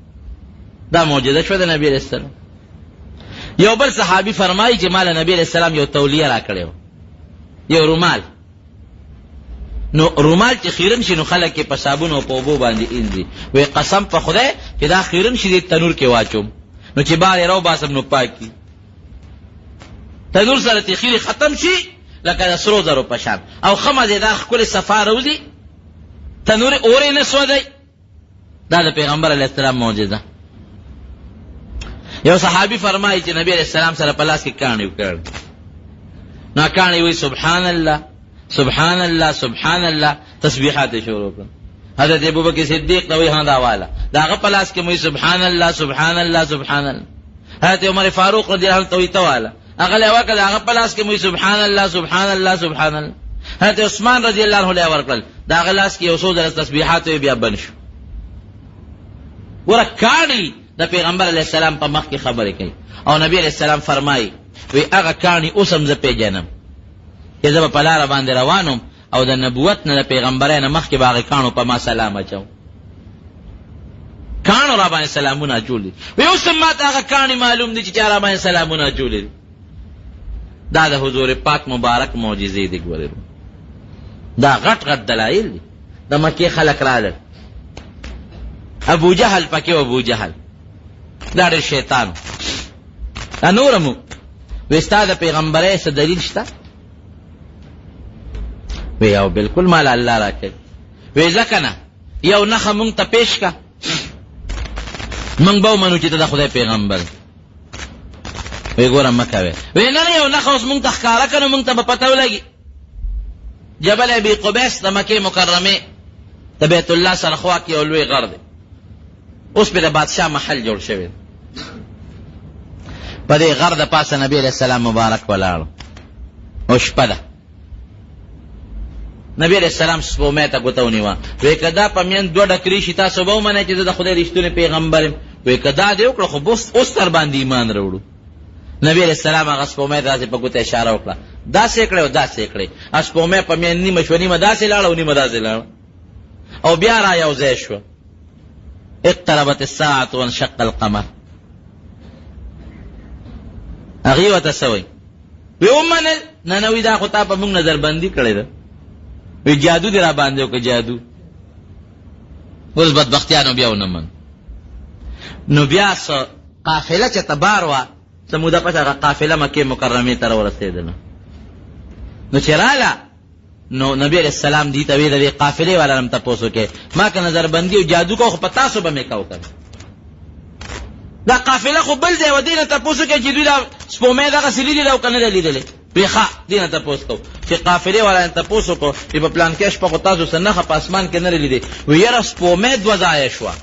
دا معجزه شوه د نبي علیه السلام. یو بل صحابي فرمایي چې ما له نبي علیه السلام یو تولیه راکړې وه، یو رومال. نو رومال چې خیرن شي نو خلک یې په صابون او په اوبو باندې اینځي. وایي قسم په خدای چې دا خیرن شي دې تنور کې واچوم، نو چې بار یې راوباسم نو پاک کړي. تنور سره چې خیرې ختم شي لکه د سرو زرو په شان او ښه مزېدار ښکلې صفا راوځي، تنور اور یې نه سوځوي. دا د پیغمبر علیه السلام معجزه. یو صحابي فرمایي چې نبی علیه السلام سره په لاس کې کاڼي وکړ، نو کاڼي وایي سبحان الله سبحان الله سبحان الله، تسبیحات یې شروع کړل. حضرت ابوبکر صدیق ته وایي ها دا واله، د هغه په لاس کې وایي سبحان الله سبحان الله سبحان الله. حضرت عمر فاروق رضی الله عنه ته وایي ته واله، هغه له ورکړل، هغه په لاس کې وایي سبحان الله سبحان الله سبحان الله. حضرت عثمان رضی الله عنه له ورکړل، د هغه لاس کې یو څو ځله تسبیحات یې بیا بند شو. ګوره کاڼي د پیغمبر علیه السلام په مخ کې خبرې کوي او نبی علیه السلام فرمایي وی هغه کاڼي اوس هم زه پېژنم چې زه به په لاره باندې روان وم او د نبوت نه د پیغمبرۍ نه مخکې به هغې کاڼو په ما سلام اچو، کاڼو را باندې سلامونه اچولي. وی اوس هم ماته هغه کاڼي معلوم دي چې چا را باندې سلامونه اچولي دي. دا د حضور پاک مبارک معجزې دي. ګورې دا غټ غټ دلایل دي. د مکې خلک رالل، ابو جهل پکې، ابو جهل دا ډېر شیطان. دا نور مو وی ستا د پیغمبرۍ څه دلیل شته؟ وی او بالکل مال الله راکړي. وی ځکه نه یو نښه مونږ ته پیش کا، مونږ به ومنو چې ته د خدای پیغمبر. وی ګوره مه کوې. وی نه نه یو نښه اوس مونږ ته ښکاره کړه نو مونږ ته به پته ولګي. جبل ابي قبیس د مکې مکرمې د بیت الله سره خوا کې یو لوی غر دی. اوس پرې د بادشاه محل جوړ شوی. په دې غر د پاسه نبی علیه السلام مبارک ولاړ او شپه ده. نبی علیه السلام سپومې ته ګوته ونیوه، وی که دا په مین دوه ډکرې شي تاسو به ومنئ چې زه د خدای رښتونی پیغمبر یم. وی که دا دې وکړه خو بس اوس در باندې ایمان راوړو. نبی علیه السلام هغه سپومې ته داسې په ګوته اشاره وکړه، داسې یې کړې او داسې یې کړې. سپومې په مین نیمه شوه، نیمه داسې لاړه او نیمه داسې لاړه او بیا را یو ځای شوه. اقتربت الساعة وانشق القمر. هغوی ورته څه وایي؟ وی ومنل؟ نه نه، وی دا خو تا په موږ نظر بندي کړې ده، وی جادو دې را باندې وکړ جادو. اوس بدبختیانو بیا ونه من. نو بیا څه قافله چې ته بار وه، څه موده پس هغه قافله مکې مکرمې ته راورسېدله. نو چې راله نو نبی علیه السلام دي ته وی د دې قافلې والا هم تپوس وکړي، ما که نظر بندي او جادو کو خو په تاسو به مې کو کنه. دا قافله خو بل ځای وه، دې نه تپوس وکړي چې دوی دا سپومې دغسې لیدلې ده او که نه ده لیدلې. وی ښه، دې نه تپوس کوو. چې قافلې والا نه تپوس وکړو چې په پلانکې شپه خو تاسو څه نښه په اسمان کې نه ده لیدلې. وی یاره سپومې دوه ځایه شوه،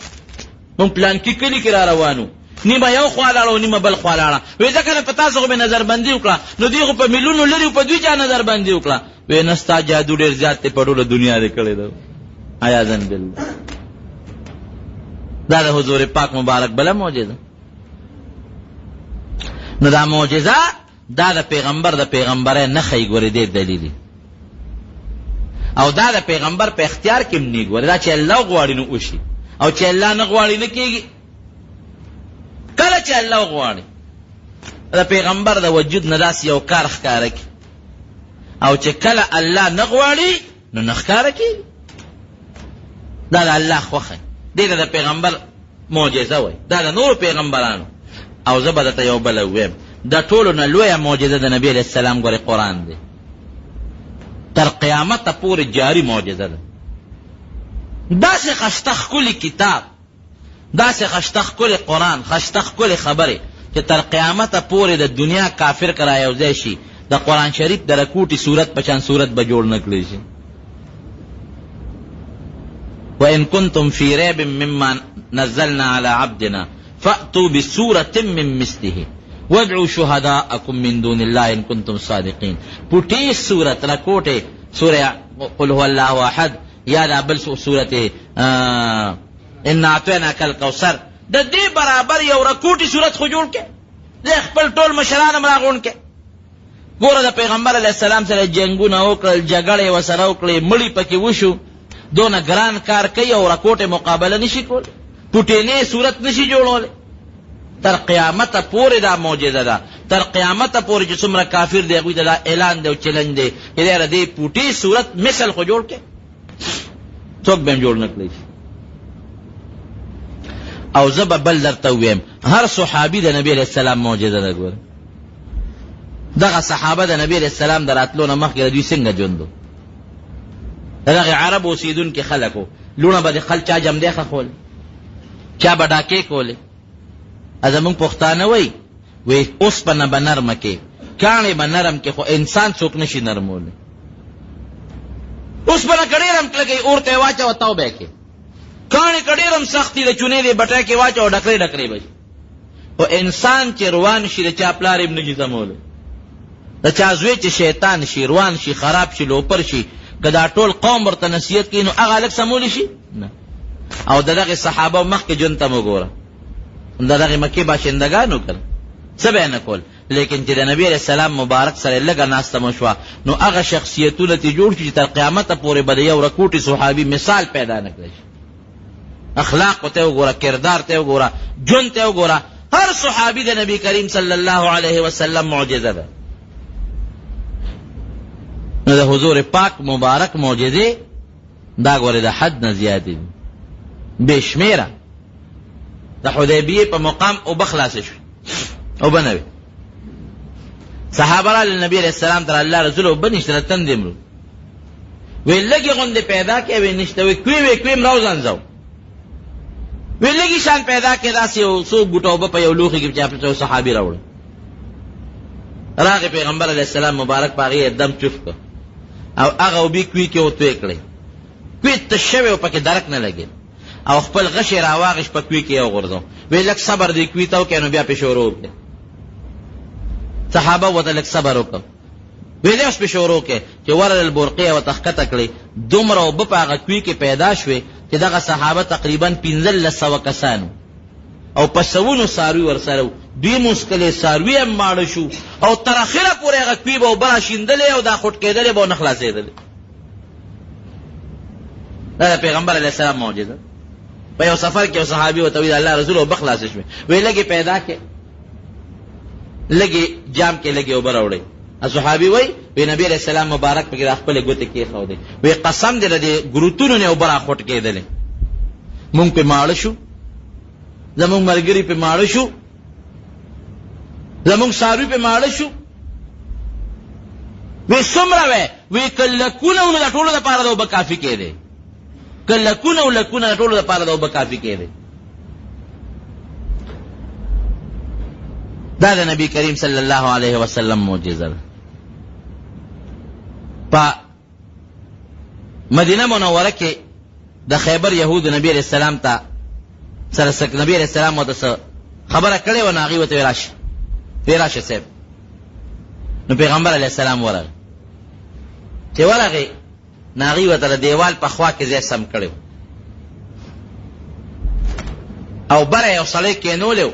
موږ پلانکي کلي کې را روانو، نیمه یو خوا لاړه او نیمه بل خوا لاړه. وی ځکه نه په تاسو خو مې نظربندي وکړه، نو دوی خو په میلونو لري، په دوی چا نظربندي وکړه؟ وی نه، ستا جادو ډېر زیات دی، په ټوله دنیا دې کړی ده. عیاذا بالله. دا د حضور پاک مبارک بله معجزه. نو دا معجزه دا د پیغمبر د پیغمبرۍ نښه یې ګورې دی دلیل، او دا د پیغمبر په اختیار کې هم نه ګورې، دا چې الله غواړي نو وشي او چې الله نه غواړي نه کېږي. کله چې الله غواړي د پیغمبر د وجود نه داسې یو کار ښکاره کړي، او چې کله الله نه غواړي نو نه ښکاره کېږي. دا د الله خوښه دی، دا د پیغمبر معجزه وایي، دا د نورو پیغمبرانو. او زه به درته یو بله ووایم، د ټولو نه لویه معجزه د نبي علیه السلام ګورې قرآن دی، تر قیامته پورې جاري معجزه ده. داسې خسته ښکلي کتاب، داسې خسته ښکلي قرآن، خسته ښکلي خبرې چې تر قیامته پورې د دنیا کافر که را یو ځای شي د قرآن شریف د رکوټي صورت په شان صورت به جوړ نه کړی شي. وان کنتم فی ریب مما نزلنا علی عبدنا فأتوا بسورة من مثله وادعوا شهداءکم من دون الله ان کنتم صادقین. پټې صورت رکوټې سورة قل هو الله احد یا دا بل سورة انا اعطیناک الکوثر، د دې برابر یو رکوټي صورت خو جوړ کړي، زه خپل ټول مشران هم راغونډ کړي. ګوره د پیغمبر علیه السلام سره جنګونه وکړل، جګړې ورسره وکړې، مړي پکې وشو، دونه ګران کار کوي او رکوټې مقابله نشي کولی، پوټینې صورت نشي جوړولی. تر قیامته پورې دا معجزه ده، تر قیامته پورې چې څومره کافر دی هغوی ته دا اعلان دی او چیلنج دی چې دی د دې پوټې صورت مثل خو جوړ کړي، څوک به هم جوړ نه کړی شي. او زه به بل درته ووایم، هر صحابي د نبي علیه السلام معجزه ده. ګوره دغه صحابه د نبي علیه السلام د راتلو نه مخکې د دوی څنګه ژوند و؟ د دغې عرب اوسېدونکي خلک وو، لوڼه به د خلک چا جمدې ښخولې، چا به ډاکې کولې. زموږ پښتانه وایي، وایي اوسپنه به نرمه کې، کاڼی به نرم کې، خو انسان څوک نه شي نرمولی. اوسپنه که ډېره هم کلکه وي، اور ته یې واچوه تاو به یې کړې. کاڼی که ډېر هم سخت وي، د چونې دې بټۍ کې واچوه ډکرې ډکرې به شي. خو انسان چې روان شي، د چا پلار یې هم نه شي سمولی. د چا زوی چې شیطان شي، روان شي، خراب شي، لوپر شي، که دا ټول قوم ورته نصیحت کوي نو هغه هلک سمولی شي؟ نه. او د دغې صحابه مخکې ژوند ته مو ګوره، د دغې مکې باشندګانو کړه څه به یې نه کول، لیکن چې د نبی علیه السلام مبارک سره لږه ناسته مو شوه نو هغه شخصیتونه ترې جوړ شو چې تر قیامته پورې به د یو رکوټي صحابي مثال پیدا نه کړی شي. اخلاقو ته وګوره، کردار ته وګوره، ژوند ته وګوره، هر صحابي د نبی کریم صلی الله علیه وسلم معجزه ده. نو د حضور پاک مبارک معجزې دا ګوره د حد نه زیاتې دي، بې شمېره. د حدیبیې په مقام اوبه خلاصې شوې، اوبه نه وې. صحابه راغلل نبي علیه السلام ته، الله رسول اوبه نشته، د تندې مرو. وی لږې غوندې پیدا کړې، وی نشته. وی کوی وی کوی هم راوځنځو. وی لږې شان پیدا کړې، داسې یو څو ګوټه اوبه په یو لوښي کې چې یو صحابي راوړل. راغی پیغمبر علیه السلام مبارک په هغې یې دم چوف کړ او هغه اوبې کوی کې وتوی کړې، کوی تش شوی او پکې درک نه لګېد. او خپل غشی راواغش په کوی کې یې وغورځو، وی لږ صبر دې کوی ته وکړې نو بیا پې شروع وکړې. صحابه ورته لږ صبر وکړ، وی دی اوس پې شروع کړې. چې ورغلل بورقې یې ورته ښکته کړې، دومره اوبه په هغه کوی کې پیدا شوې چې دغه صحابه تقریبا 1500 کسان وو او په سوونو څاروي ورسره وو، دوی هم وڅکلې، څاروي یې هم ماړه شو او تر اخره پورې هغه کوی به اوبه راشیندلې او دا خوټ کېدلې به نه خلاصېدلې. دا د پیغمبر علیه السلام معجزه. په یو سفر کې یو صحابي ورته وایي، د الله رسول اوبه خلاصې شوې. وایي لږې پیدا کړې، لږې جام کې لږې اوبه راوړئ. صحابي وایي، وی نبی علیه السلام مبارک پکې د خپلې ګوتې کېښودې. وایي قسم دې د دې ګروتونو نه اوبه راخوټ کېدلې، مونږ پې ماړه شو، زمونږ ملګري پې ماړه شو، زمونږ څاروي پې ماړه شو. وی څومره وی؟ وی که لکونه وو نو د ټولو دپاره د اوبه کافي کېدې، که لکونه او لکونه د ټولو دپاره د اوبه کافي کېدې. دا د نبی کریم صلی الله علیه وسلم معجزه ده. په مدینه منوره کې د خیبر یهود نبی علیہ السلام ته سره سک نبی علیہ السلام ورته څه خبره کړې وه، نو هغوی ورته ویل راشه، ویل راشه صاحب. نو پیغمبر علیه السلام ورغی، چې ورغی نو هغوی ورته د دیوال په خوا کې ځای سم کړی او بره یو سړی کېنولی و.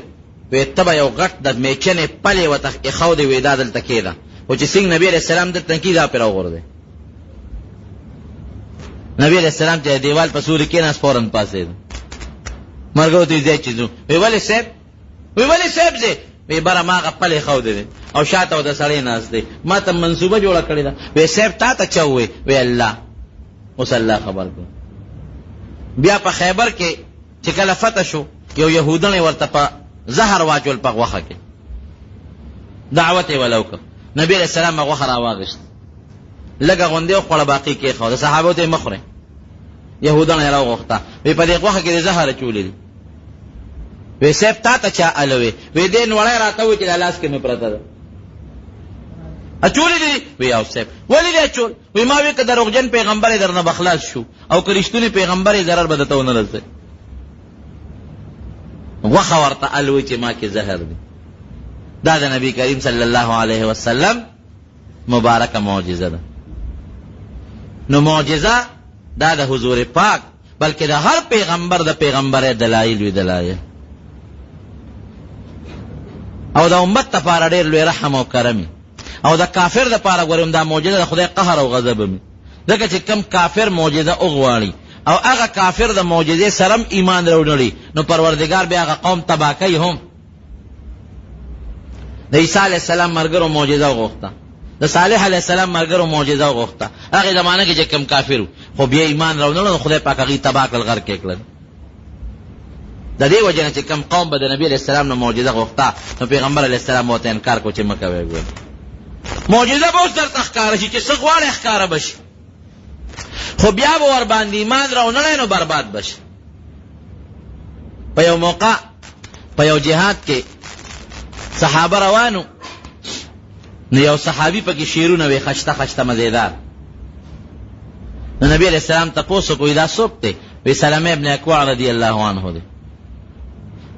وی ته به یو غټ د میچنې پلې ورته ایښودې، وی دا دلته کېده، خو چې څنګه نبی علیه السلام دلته نه کېږي دا پرې راوغورځېد. نبی علیه السلام چې د دیوال په سوري کېناست فوراً پاڅېد. ملګرو ته یې ځای چې ځو، وی ولې صاحب؟ وی ولې صاحب ځې؟ وی بره ما هغه پلې ښودې دی او شاته ورته سړی ناست دی، ما ته منصوبه جوړه کړې ده. وی صاحب تا ته چا ووی؟ وی الله. اوس الله خبر کړو. بیا په خیبر کې چې کله فتح شو، یو یهودڼی ورته په زهر واچول په غوښه کې، دعوت یې ولا وکړ. نبی علیه السلام غوښه راواغېست، لږه غوندې وخوړه، باقي کېښوده، صحابو ته یې مه خورئ. یهودڼی راوغوښته، وی په دې غوښه کې دې زهر اچولي دي. وی صاحب تا ته چا الوی؟ وی دې نوړی راته وویل چې دا لاس کې مې پرته ده، اچولي دي. وی او صاحب ولې دې اچول؟ وی ما وی که دروغجن پیغمبر یې درنه به خلاص شو او که رښتونی پیغمبر یې ضرر به درته ونه رسوي. غوښه ورته الوی چې ما کې زهر دی. دا د نبی کریم صلی الله علیه وسلم مبارکه معجزه ده. نو معجزه دا د حضور پاک بلکې د هر پیغمبر د پیغمبرۍ دلایل وي، دلایل او د امت لپاره ډېر لوی رحم او کرم او د کافر لپاره ګورې هم دا معجزه د خدای قهر او غضب وي، ځکه چې کوم کافر معجزه وغواړي او هغه کافر د معجزې سره هم ایمان راوړي نو پروردګار بیا هغه قوم تباه کوي هم. د عیسی علیه السلام ملګرو معجزه وغوښته، د صالح علیه السلام ملګرو معجزه وغوښته، هغې زمانه کې چې کوم کافر وو خو بیا ایمان راونړ نو خدای پاک هغوی تباه کړل، غرق یې کړل. د دې وجې نه چې کوم قوم به د نبي علیه السلام نه معجزه غوښته نو پیغمبر علیه السلام ورته انکار کو چې مه کوئ، ګورئ معجزه به اوس درته ښکاره شي چې څه غواړې ښکاره به شي، خو بیا به ورباندې ایمان راونړی نو برباد به شي. په یو موقع په یو جهاد کې صحابه روانو، نو یو صحابي پکې شعرونه وی خشته خشته مزیدار. نو نبی علیہ السلام تپوس وکړو دا څوک دی؟ وی سلمه ابن اکوع رضی الله عنه دی.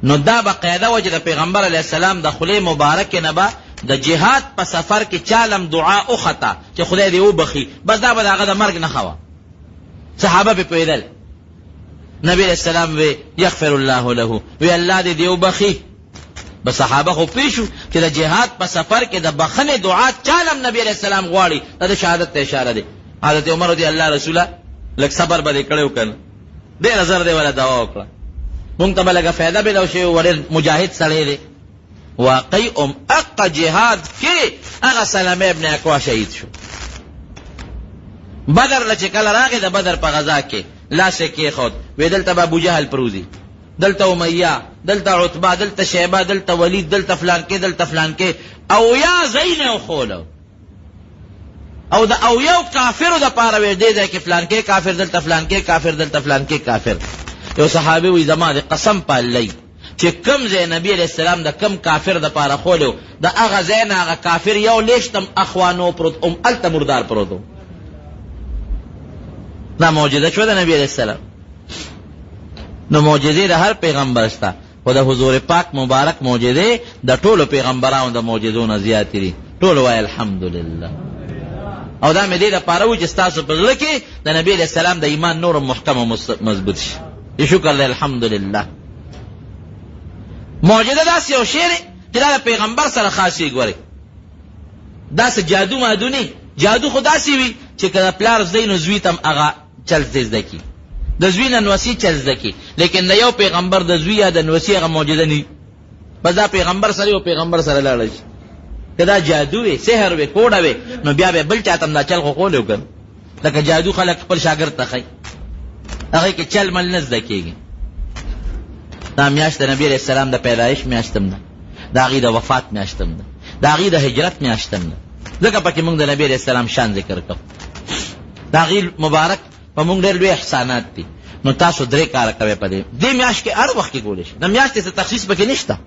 نو دا به قاعده وه چې د پیغمبر علیه السلام د خولې مبارکې نه به د جهاد په سفر کې چالم دعا وخته چې خدای دې وبخي، بس دا به د هغه د مرګ نښه وه. صحابه پرې پوهېدل. نبی علیہ السلام وی یغفر الله له، وی الله دې دې وبخي. بس صحابه خو پوه شو چې د جهاد په سفر کې د بخښنې دعا چالم نبی علیہ السلام غواړي، دا د شهادت ته اشاره دی. حضرت عمر رضی الله رسوله لږ صبر به دې کړی و که نه، ډېره زر دې وله دعا وکړه، مونږ ته به لږه فایده پیدا شوې وه، ډېر مجاهد سړی دی. واقعي هم اقا جهاد کې هغه سلمه ابن اکوا شهید شو. بدر له چې کله راغی د بدر په غزا کې لاس یې کېښود، وی دلته به ابوجهل پروت، دلته امیه، دلته عتبه، دلته شیبه، دلته ولید، دلته فلانکې، دلته فلانکې، او یا ځایونه یې وښوله. او د او یو کافرو د پاره وی دې ځای کې فلانکې کافر، دلته فلانکې کافر، دلته فلانکې کافر. یو صحابي وی زما د قسم په الله چې کوم ځای نبی علیه السلام د کوم کافر د پاره ښولی و، د هغه ځای نه هغه کافر یو لیشت هم اخوا نه و پروت، هم هلته مردار پروت و. دا معجزه شوه د نبی علیه السلام. نو معجزې د هر پیغمبر شته، خو د حضور پاک مبارک معجزې د ټولو پیغمبرانو د معجزو نه زیاتې دي. ټول وایي الحمدلله. او دا مې دې لپاره و چې ستاسو په زړه کې د نبي علیه السلام د ایمان نور محکم او مضبوط شي. شکر دی الحمدلله. معجزه داسې یو شی دی چې دا د پیغمبر سره خاص وي. ګورئ داسې جادو مادو نه، جادو خو داسې وي چې که د پلار زوی نو زوی ته هم هغه چل زده کړي، د زوی نه نوسي چل زده کړي، لیکن د یو پیغمبر د زوی یا د نوسي هغه معجزه نه وي. بس دا پیغمبر سره یو پیغمبر سره لاړ شي. که دا جادو وي، سحر وي، کوډه وي، نو بیا به بل چاته هم دا چل خو ښولی وکړ. لکه جادو خلک خپل شاګرد ته ښیي، هغې کې چل مل نه زده کېږي. دا میاشت د نبي علیه السلام د پیدایش میاشت هم ده، د هغې د وفات میاشت هم ده، د هغې د هجرت میاشت هم ده، ځکه پکې موږ د نبي علیه السلام شان ذکر کوو. د هغې مبارک په موږ ډېر لوی احسانات دي. نو تاسو درې کاره کوئ په دې دې میاشت کې، هر وخت کې کولی شئ. د میاشتې څه تخصیص پکې نشته،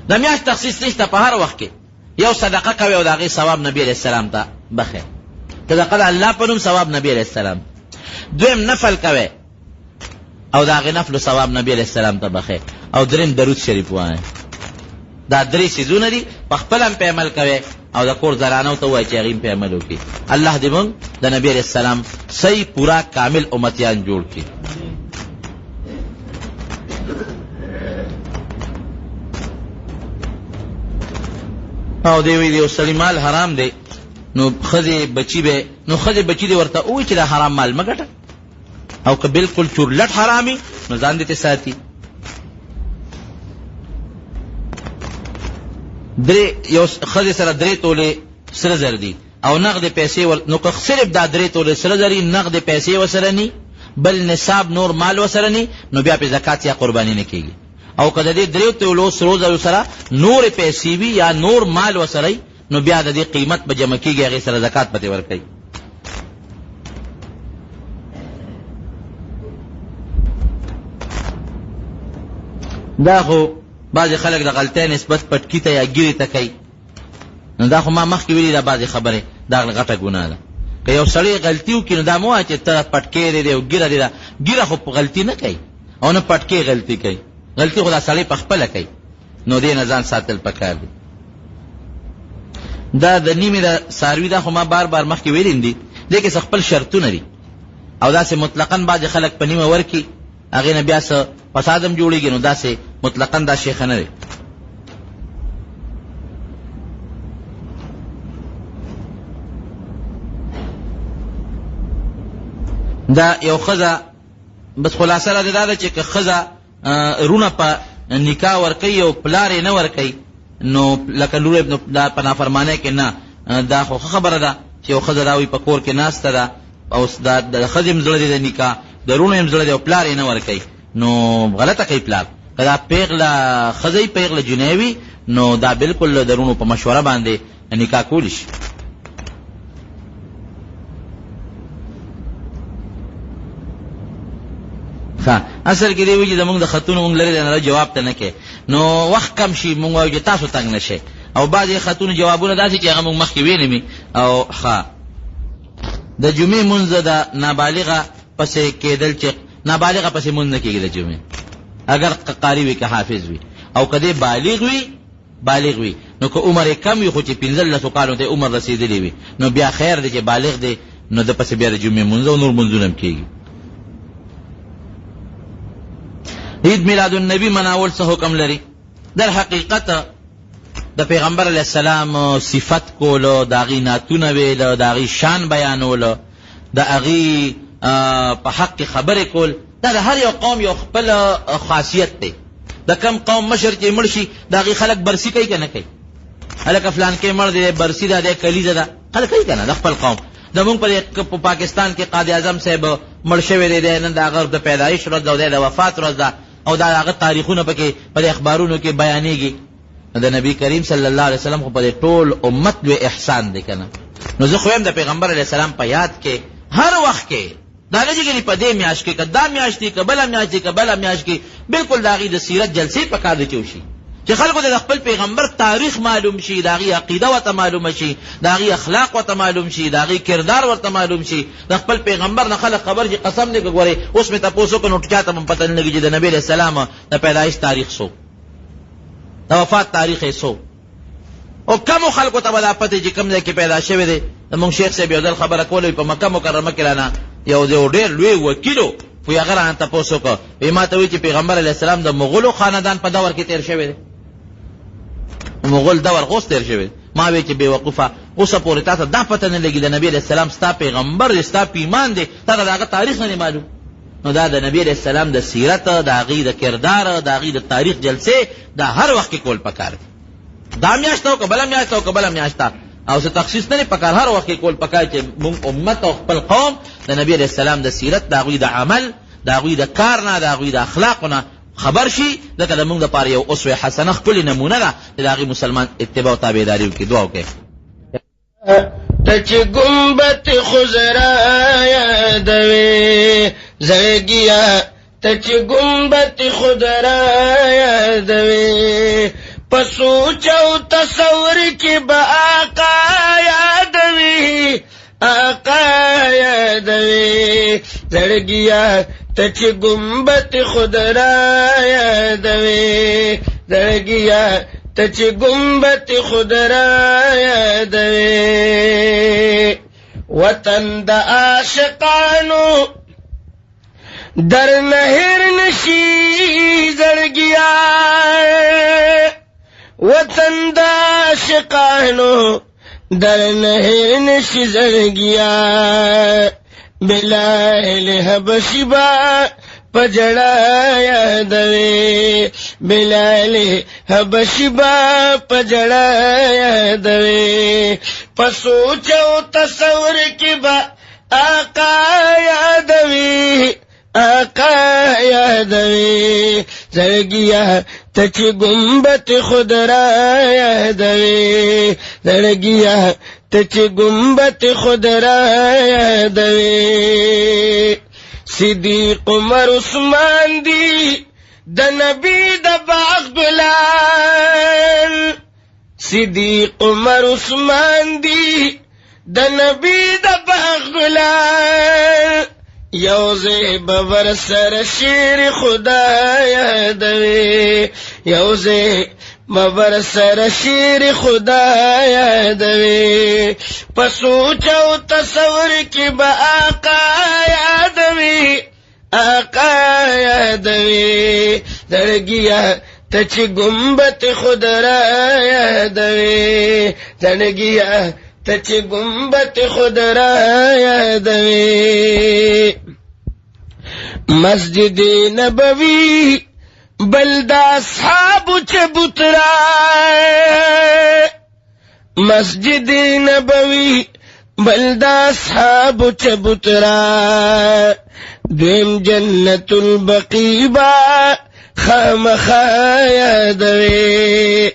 د میاشت تخصیص نشته، په هر وخت کې یو صدقه کوي او د هغې ثواب نبي علیه السلام ته بخښي. صدقه د الله په نوم، ثواب نبي علیه السلام. دویم نفل کوي او د هغې نفلو ثواب نبي علیه السلام ته بخښي. او دریم درود شریف وایي. دا درې څیزونه دي، په خپل هم په عمل کوي او د کور زنانو ته ووایي چې هغوی هم په عمل وکړي. الله دې موږ د نبي علیه السلام صحیح پوره کامل امتیان جوړ کړي. او دی وی دی سړي مال حرام دی، نو ښځې بچي به، نو ښځې بچي دې ورته ووایي چې دا حرام مال مه ګټه، او که بالکل چورلټ حرامي نو ځان دې ته ساتي. درې یو ښځې سره درې تولې سره زر دي او نغد پیسې ور، نو که صرف دا درې تولې سره زري نغد پیسې وسره ني، بل نصاب نور مال وسره ني، نو بیا په زکات یا قرباني نه کیږي. او که د دې درې تولو سرو زرو سره نور پیسې وي یا نور مال وسره، نو بیا د دې قیمت به جمع کیږي، هغې سره زکات پتې ورکوي. دا خو بعضې خلک د غلطۍ نسبت پټکي ته یا ګیرې ته کوي، نو دا خو ما مخکې ویلي دا بعضې خبرې، دا غټه ګناه ده. که یو سړی غلطي وکړي نو دا مه وایه چې ته پټکی دی او ږیره دې ده. ږیره خو غلطي نه کوي او نه پټکی غلطي کوي، غلطي خو دا سړی په خپله کوي. نو دې نه ځان ساتل پکار دي. دا د نیمې د څاروي دا خو ما بار بار مخکې ویلي دي، دې کې څه خپل شرطونه دي او داسې مطلقاً بعضې خلک په نیمه ورکړي، هغې نه بیا څه فساد هم جوړېږي، نو داسې مطلقاً دا شی ښه نه دی. دا یو ښځه بس خلاصه راته دا ده چې که ښځه رونه په نکاح ورکوي او پلار یې نه ورکوي، نو لکه لور نو دا په نافرمانۍ کې نه، دا خو ښه خبره ده چې یو ښځه دا وایي په کور کې ناسته ده او دا د ښځې هم زړه دی د نکاح، د روڼو هم زړه دی او پلار یې نه ورکوي، نو غلطه کوي پلار. که دا پیغله ښځه وي، پیغله جینۍ وي، نو دا بالکل د روڼو په مشوره باندې نکاح کولی شي. ښه اصل کې دی وی چې زمونږ د خطونو مونږ لرې نه جواب ته نه کې، نو وخت کم شي، مونږ وایو چې تاسو تنګ نه شئ. او بعضې خطونو جوابونه داسې چې هغه مونږ مخکې ویلي مي. او ښه د جمعې مونځ د نابالغه پسې کېدل چې نابالغه پسې مونځ نه کېږي د جمعې، اګر قاري وي که حافظ وي، او که دی بالغ وي، بالغ وي نو که عمر یې کم وي خو چې پنځلسو کالو ته عمر رسېدلی وي نو بیا خیر دی چې بالغ دی، نو ده پسې بیا د جمعې مونځ او نور مونځونه هم کېږي. عید میلاد النبی مناول څه حکم لري؟ در حقیقت د پیغمبر علیه السلام صفت کولو، د هغې نعتونه ویل، د هغې شان بیانول، د هغې په حق کې خبرې کول، دا د هر یو قوم یو خپل خاصیت دی. د کم قوم مشر چې مړ شي د هغې خلک برسي کوي که نه کوي؟ هلکه فلانکی مړ دی، برسي ده، دی کلیزه ده، خلک کوي که نه د خپل قوم. زمونږ په پاکستان کې قاضي اعظم صاحب مړ شوی دی، دی نن د هغه د پیدایش ورځ ده او دی د وفات ورځ ده، او دا هغه تاریخونه پکې په دې اخبارونو کې بیانېږي. نو د نبی کریم صلی الله علیه وسلم خو په دې ټول امت لوی احسان دی که نه؟ نو زه خو وایم د پیغمبر علیه السلام په یاد کې هر وخت کې دا نه چې ګنې په دې میاشت کې، که دا میاشت دي که بله میاشت دي که بله میاشت کې، بالکل د هغې د سیرت جلسې پکار دي چې وشي. چې خلکو ته د خپل پیغمبر تاریخ معلوم شي، د هغې عقیده ورته معلومه شي، د هغې اخلاق ورته معلوم شي، د هغې کردار ورته معلوم شي، د خپل پیغمبر نه خلک خبر شي. قسم دې که ګورې اوس مې تپوس وکړ نو چا ته به هم پته نه لګي چې د نبي علیه السلام د پیدایش تاریخ څو، د وفات تاریخ یې څو. او کمو خلکو ته به دا پته چې کوم ځای کې پیدا شوی دی. زموږ شیخ صاحب یو ځل خبره کوله، په مکه مکرمه کې رانه یو یو ډېر لوی وکیل و، خو هغه رانه تپوس وکړ، وایي ما ته وایي چې پیغمبر علیه السلام د مغولو خاندان په دور کې تېر شوی دی. مغول دور خو اوس تېر شوی. ما وی چې بېوقوفه، اوسه پورې تا ته دا پته نه لګي د نبي علیه السلام ستا پیغمبر دی، ستا په ایمان دی، تا ته د هغه تاریخ نه دی معلوم. نو دا د نبي علیه السلام د سیرت، د هغوی د کردار، د هغوی د تاریخ جلسې دا هر وخت کې کول پکار دي. دا میاشت او که بله میاشت او که بله میاشت او څه تخصیص نه دی پکار، هر وخت کې کول پکار چې موږ امت او خپل قوم د نبي علیه السلام د سیرت، د هغوی د عمل، د هغوی د کار نه، د هغوی د اخلاقو نه خبر شي، ځکه د موږ دپاره یو اسوه حسنه ښکلې نمونه ده چې د هغې مسلمان اتباع او تابعداري وکړي. دعا وکړئ. ته چې ګنبد خضرا یادوې زړګیه، ته چې ګنبد خضرا یادوې، په سوچ او تصور کې به آقا یادوي، آقا یادوي زړګیه، ته چې ګنبد خضرا یادوې زړګیه، ته چې ګنبد خضرا یادوې. وطن د عاشقانو در نهر نشي زړګیا، وطن د عاشقانو در نهر نشي زړګیا، بلال حبشي با پجړا یادوي، بلال حبشي با پجړا یادوي، په سوچ او تصور کې به آقا یادوي، آقا یادوي زړګیه، ته چې ګنبد خضرا یادوي زړګیه، ته چې ګنبد خضرا یادوي. صدیق عمر عثمان دی د نبی د باغ ګلان، صدیق عمر عثمان دی د نبی د باغ ګلان، یو ځای به ورسره شیر خدا یادوي، یو ځای به ورسره شیر خدا یادوي، په سوچ او تصور کې به آقا یادوي، آقا یادوي زړګیه، ته چې ګنبد خضرا یادوي زړګیه، ته چې ګنبد خضرا یادوي. مسجد نبوي بل د اصحاب چبوترا، مسجد نبوي بل د اصحاب چبوترا، دویم جنت البقیع با خامخا یادوي.